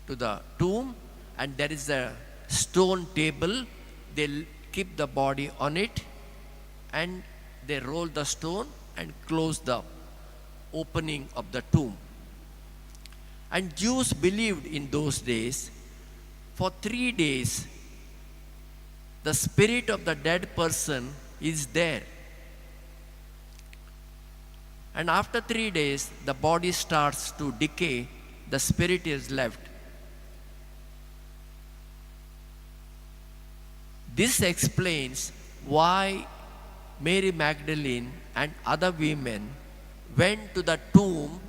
to the tomb, and there is a stone table. They keep the body on it, and they roll the stone and close the opening of the tomb. And Jews believed in those days, for 3 days, the spirit of the dead person is there. And after 3 days, the body starts to decay, the spirit is left. This explains why Mary Magdalene and other women went to the tomb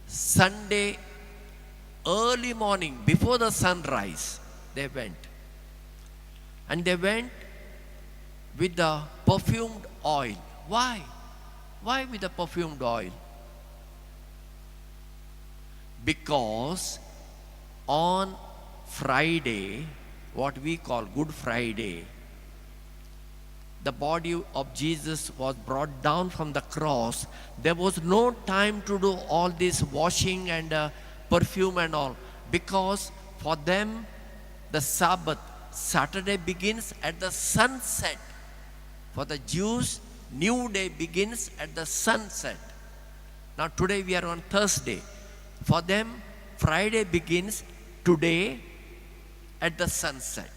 Sunday early morning, before the sunrise. They went. And they went with the perfumed oil. Why? Why with the perfumed oil? Because on Friday, what we call Good Friday, the body of Jesus was brought down from the cross. There was no time to do all this washing and perfume and all, because for them the Sabbath, Saturday, begins at the sunset. For the Jews, new day begins at the sunset. Now today we are on Thursday. For them, Friday begins today at the sunset.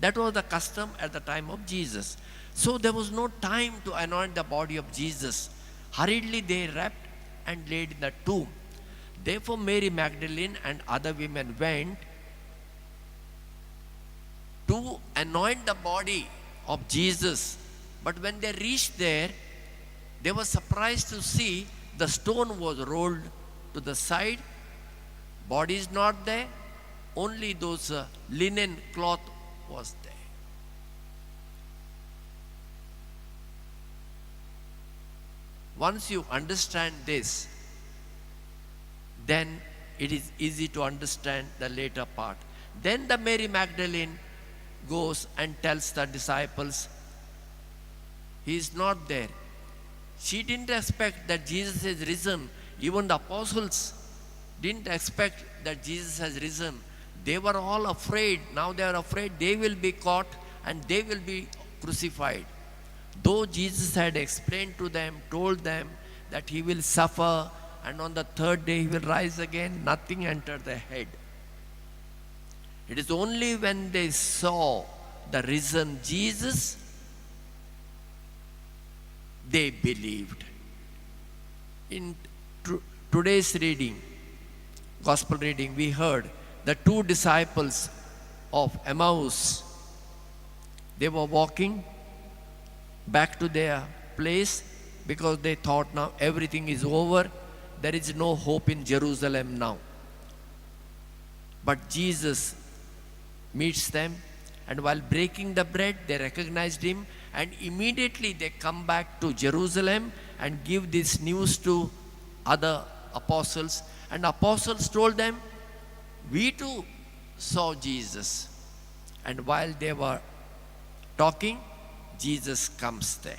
That was the custom at the time of Jesus. So there was no time to anoint the body of Jesus. Hurriedly they wrapped and laid in the tomb. Therefore Mary Magdalene and other women went to anoint the body of Jesus. But when they reached there, they were surprised to see the stone was rolled to the side. Body is not there, only those linen cloth was there. Once you understand this, then it is easy to understand the later part. Then the Mary Magdalene goes and tells the disciples, he is not there. She didn't expect that Jesus is risen. Even the apostles didn't expect that Jesus has risen. They were all afraid. Now they are afraid they will be caught and they will be crucified. Though Jesus had explained to them, told them that he will suffer and on the third day he will rise again, nothing entered their head. It is only when they saw the risen Jesus, they believed. In today's reading, gospel reading, we heard the two disciples of Emmaus, they were walking back to their place because they thought now everything is over, there is no hope in Jerusalem now. But Jesus meets them, and while breaking the bread, they recognized him, and immediately they come back to Jerusalem and give this news to other apostles. And apostles told them, we too saw Jesus. And while they were talking, Jesus comes there.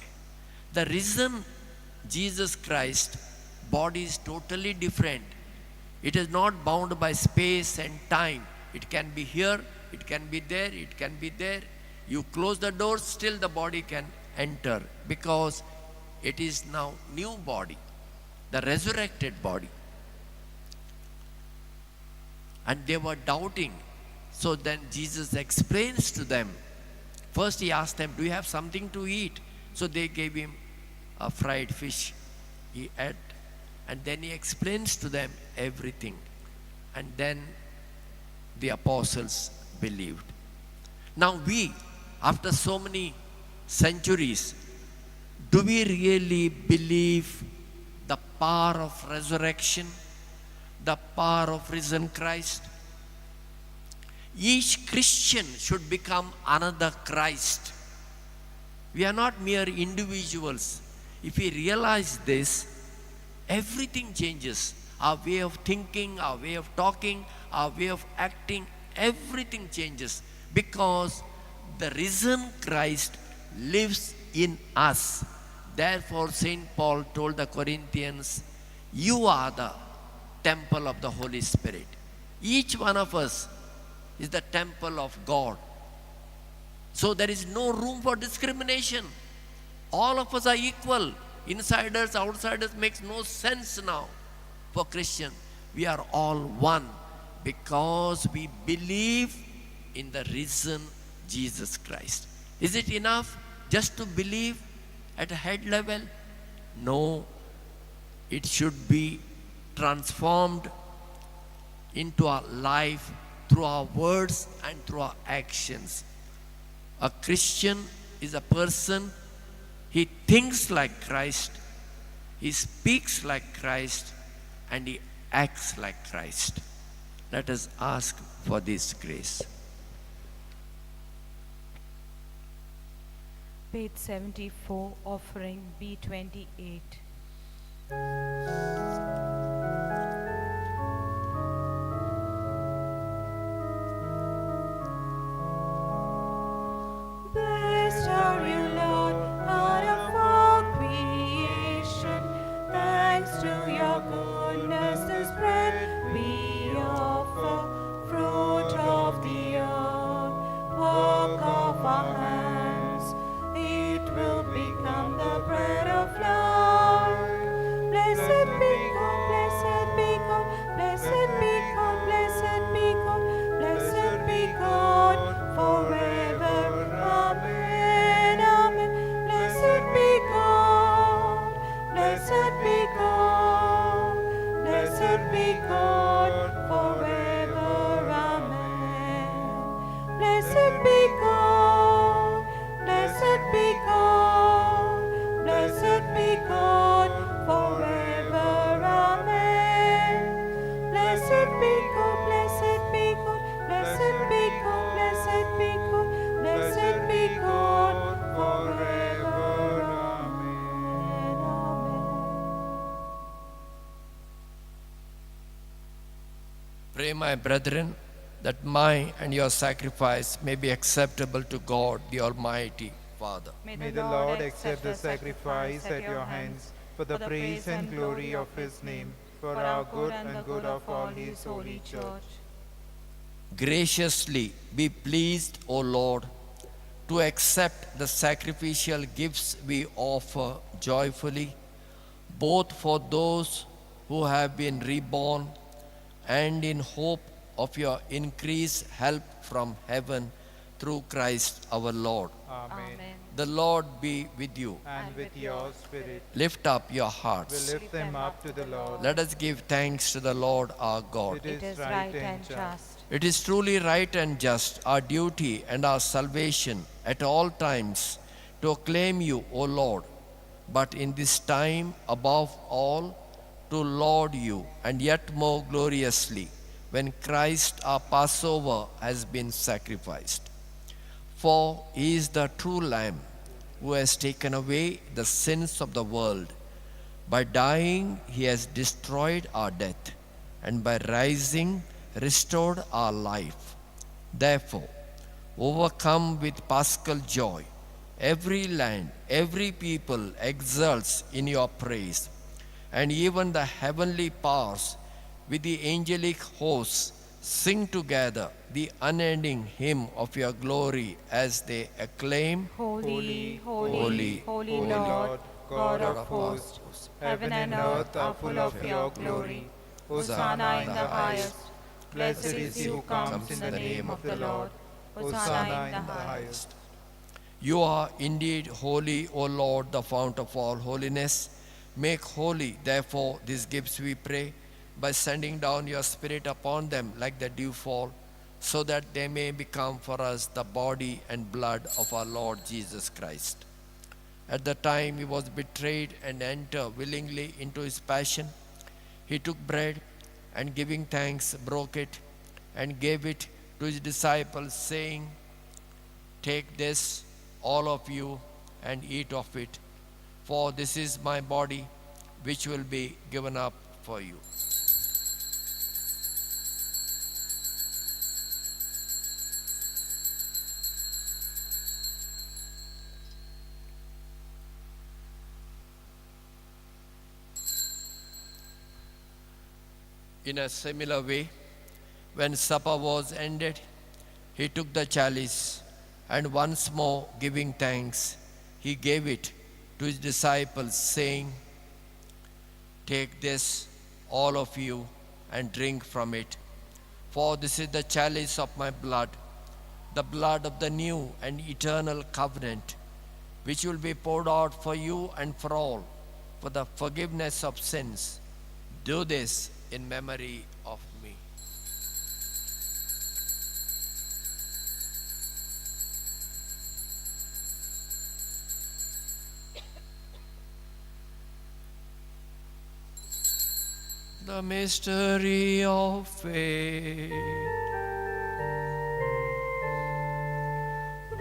The risen Jesus Christ body is totally different. It is not bound by space and time. It can be here, it can be there, it can be there. You close the door, still the body can enter, because it is now new body, the resurrected body. And they were doubting. So then Jesus explains to them. First he asked them, do you have something to eat? So they gave him a fried fish. He ate. And then he explains to them everything. And then the apostles believed. Now we, after so many centuries, do we really believe the power of resurrection, the power of risen Christ? Each Christian should become another Christ. We are not mere individuals. If we realize this, everything changes. Our way of thinking, our way of talking, our way of acting, everything changes, because the risen Christ lives in us. Therefore, St. Paul told the Corinthians, you are the temple of the Holy Spirit. Each one of us is the temple of God. So there is no room for discrimination. All of us are equal. Insiders, outsiders makes no sense now for Christian. We are all one because we believe in the risen Jesus Christ. Is it enough just to believe at a head level? No, it should be transformed into our life through our words and through our actions. A Christian is a person, he thinks like Christ, he speaks like Christ, and he acts like Christ. Let us ask for this grace. Page 74, offering B28. Blessed are you, Lord, out of all creation. Thanks to your goodness, this bread we offer, fruit of the earth, work of our hands. It will become the bread of life. Blessed be God, blessed be God, blessed be God, blessed be God, blessed be God forever. Amen, amen. Blessed be God, blessed be God, blessed be God forever. Amen. Blessed be God, blessed be God, blessed be God forever. Amen. Blessed be God, blessed be God, blessed be God, blessed be God, blessed be God forever. Amen. Amen. Pray, my brethren, that my and your sacrifice may be acceptable to God, the Almighty Father. May the Lord accept the sacrifice at your hands for the praise and glory of his name, for our good and good of all his holy church. Graciously be pleased, O Lord, to accept the sacrificial gifts we offer joyfully, both for those who have been reborn and in hope of your increased help from heaven through Christ our Lord. Amen. The Lord be with you. And with your spirit. Lift up your hearts. We lift them up to the Lord. Let us give thanks to the Lord our God. It is right and just. It is truly right and just, our duty and our salvation at all times, to acclaim you, O Lord, but in this time above all, to laud you, and yet more gloriously, when Christ our Passover has been sacrificed. For he is the true Lamb who has taken away the sins of the world. By dying, he has destroyed our death, and by rising, restored our life. Therefore, overcome with paschal joy, every land, every people exults in your praise, and even the heavenly powers with the angelic hosts sing together the unending hymn of your glory as they acclaim, Holy, holy, holy, Lord, God of hosts, heaven and earth are full of your glory. Hosanna in the highest. Blessed is he who comes in the name of the Lord. Hosanna in the highest. You are indeed holy, O Lord, the fount of all holiness. Make holy, therefore, these gifts, we pray, by sending down your Spirit upon them like the dewfall, so that they may become for us the body and blood of our Lord Jesus Christ. At the time he was betrayed and entered willingly into his passion, he took bread and, giving thanks, broke it and gave it to his disciples, saying, "Take this, all of you, and eat of it, for this is my body, which will be given up for you." In a similar way, when supper was ended, he took the chalice, and once more giving thanks, he gave it to his disciples, saying, "Take this, all of you, and drink from it, for this is the chalice of my blood, the blood of the new and eternal covenant, which will be poured out for you and for all, for the forgiveness of sins. Do this in memory of me." The mystery of faith.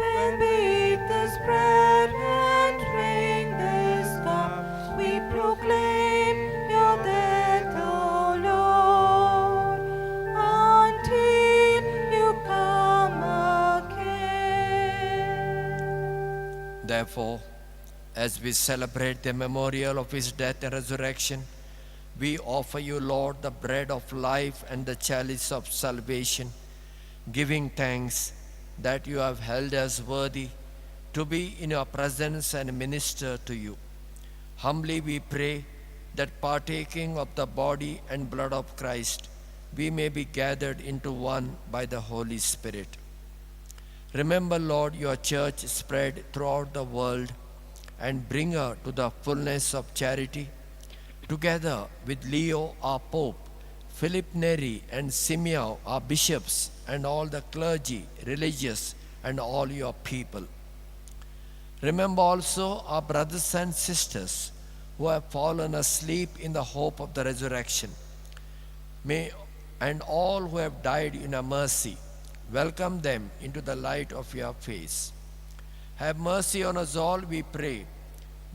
When we eat this bread and drink this cup, we proclaim your death, O Lord, until you come again. Therefore, as we celebrate the memorial of his death and resurrection, we offer you, Lord, the bread of life and the chalice of salvation, giving thanks that you have held us worthy to be in your presence and minister to you. Humbly we pray that, partaking of the body and blood of Christ, we may be gathered into one by the Holy Spirit. Remember, Lord, your church spread throughout the world, and bring her to the fullness of charity, together with Leo our Pope, Philip Neri and Simeon our bishops, and all the clergy, religious, and all your people. Remember also our brothers and sisters who have fallen asleep in the hope of the resurrection. May and all who have died in your mercy, welcome them into the light of your face. Have mercy on us all, we pray,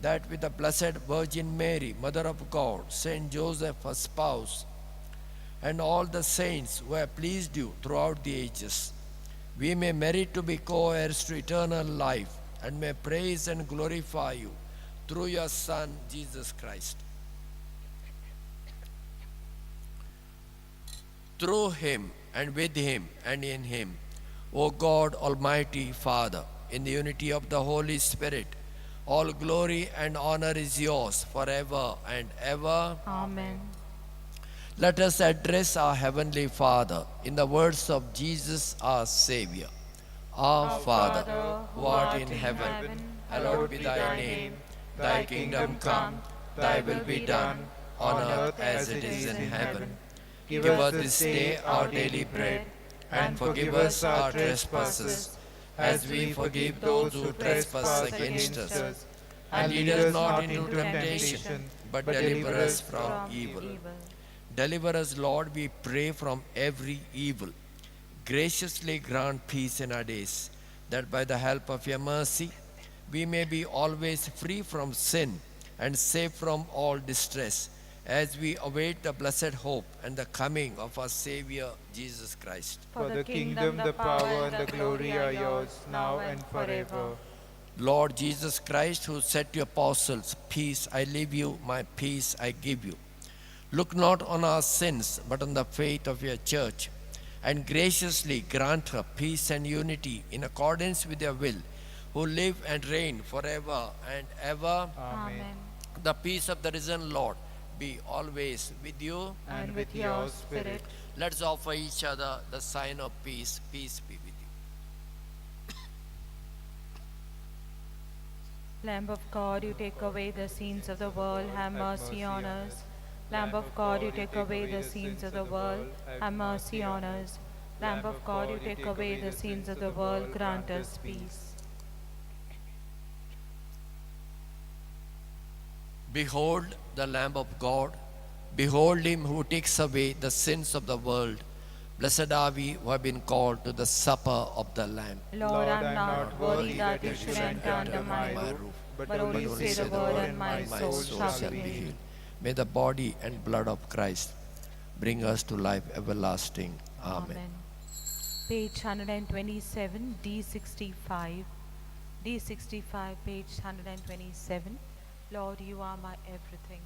that with the Blessed Virgin Mary, Mother of God, Saint Joseph, her spouse, and all the saints who have pleased you throughout the ages, we may merit to be co-heirs to eternal life and may praise and glorify you through your Son, Jesus Christ. Through him and with him and in him, O God, Almighty Father, in the unity of the Holy Spirit, all glory and honor is yours forever and ever. Amen. Let us address our Heavenly Father in the words of Jesus our Savior. Our Father, who art in heaven, hallowed be thy name. Thy kingdom come, thy will be done, on earth as it is in heaven. Give us this day our daily bread, and forgive us our trespasses, as we forgive those who trespass against us. And lead us not into temptation, but deliver us from evil. Deliver us, Lord, we pray, from every evil. Graciously grant peace in our days, that by the help of your mercy, we may be always free from sin and safe from all distress, as we await the blessed hope and the coming of our Savior, Jesus Christ. For the kingdom, the power, and the glory are yours, now and forever. Lord Jesus Christ, who said to your apostles, "Peace I leave you, my peace I give you," look not on our sins, but on the faith of your church, and graciously grant her peace and unity in accordance with your will, who live and reign forever and ever. Amen. The peace of the risen Lord be always with you. And with your spirit. Let's offer each other the sign of peace. Peace be with you. Lamb of God, you take away the sins of the world, have mercy on us. Lamb of God, you take away the sins of the world, have mercy on us. Lamb of God, you take away the sins of the world, grant us peace. Behold the Lamb of God. Behold him who takes away the sins of the world. Blessed are we who have been called to the supper of the Lamb. Lord, I am not worthy that you should enter under my roof, but only say the word and my soul shall be healed. May the body and blood of Christ bring us to life everlasting. Amen. Amen. Page 127, D65. D65, page 127. Lord, you are my everything.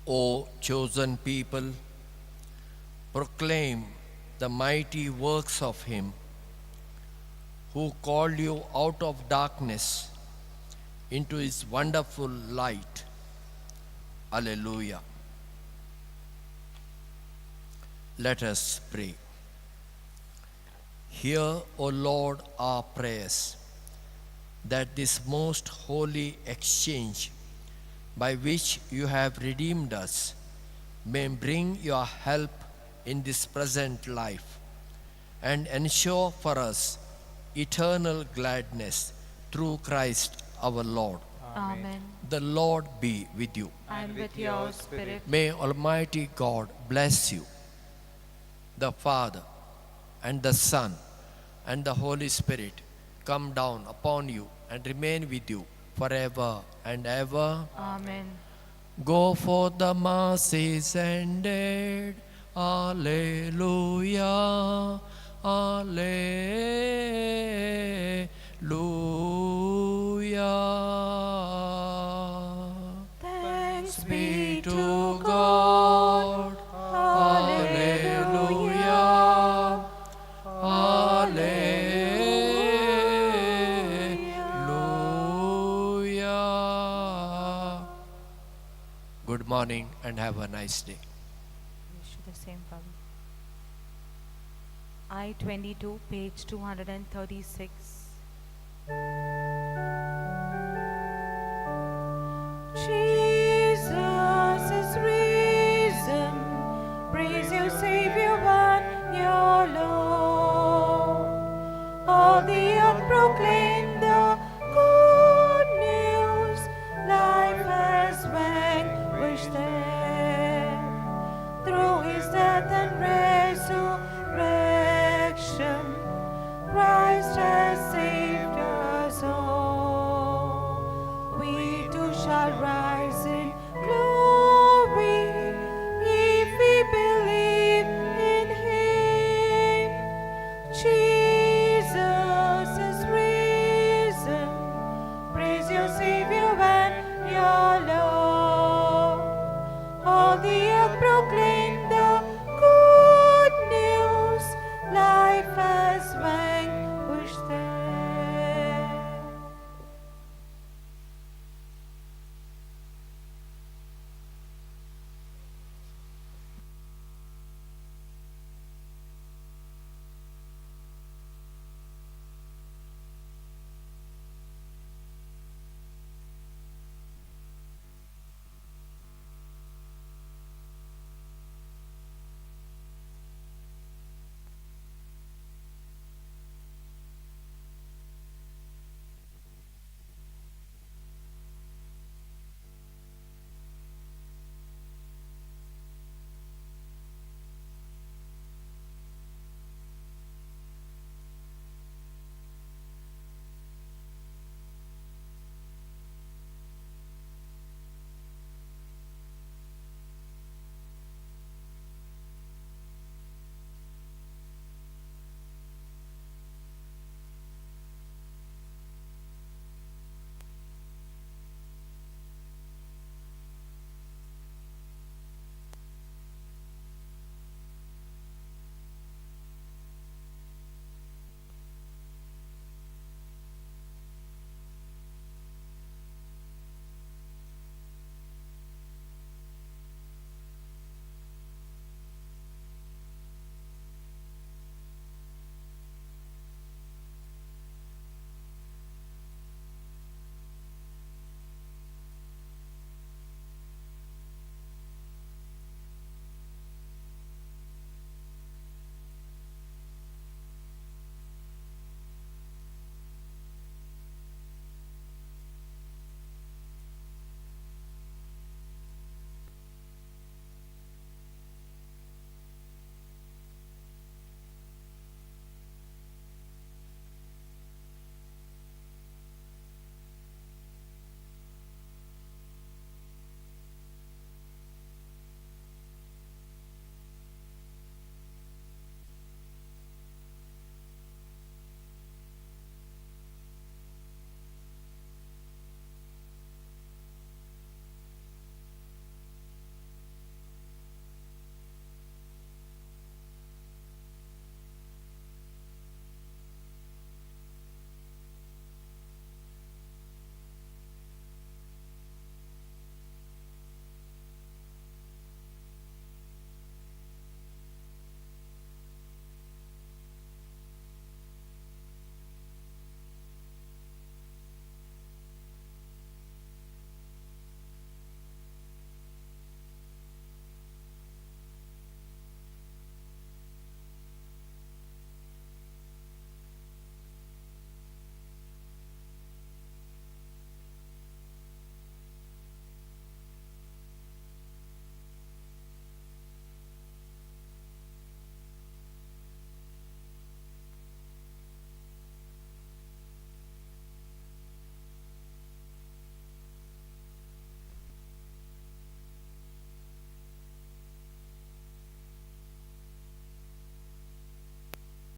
O chosen people, proclaim the mighty works of him who called you out of darkness into his wonderful light. Alleluia. Let us pray. Hear, O Lord, our prayers, that this most holy exchange by which you have redeemed us may bring your help in this present life and ensure for us eternal gladness through Christ our Lord. Amen. The Lord be with you. And with your spirit. May Almighty God bless you, the Father, and the Son, and the Holy Spirit come down upon you and remain with you forever and ever. Amen. Go forth, the Mass is ended. Alleluia. Alleluia. Thanks be to God. Alleluia. Alleluia. Good morning and have a nice day. Wish you the same, Father. I-22, page 236. Jesus.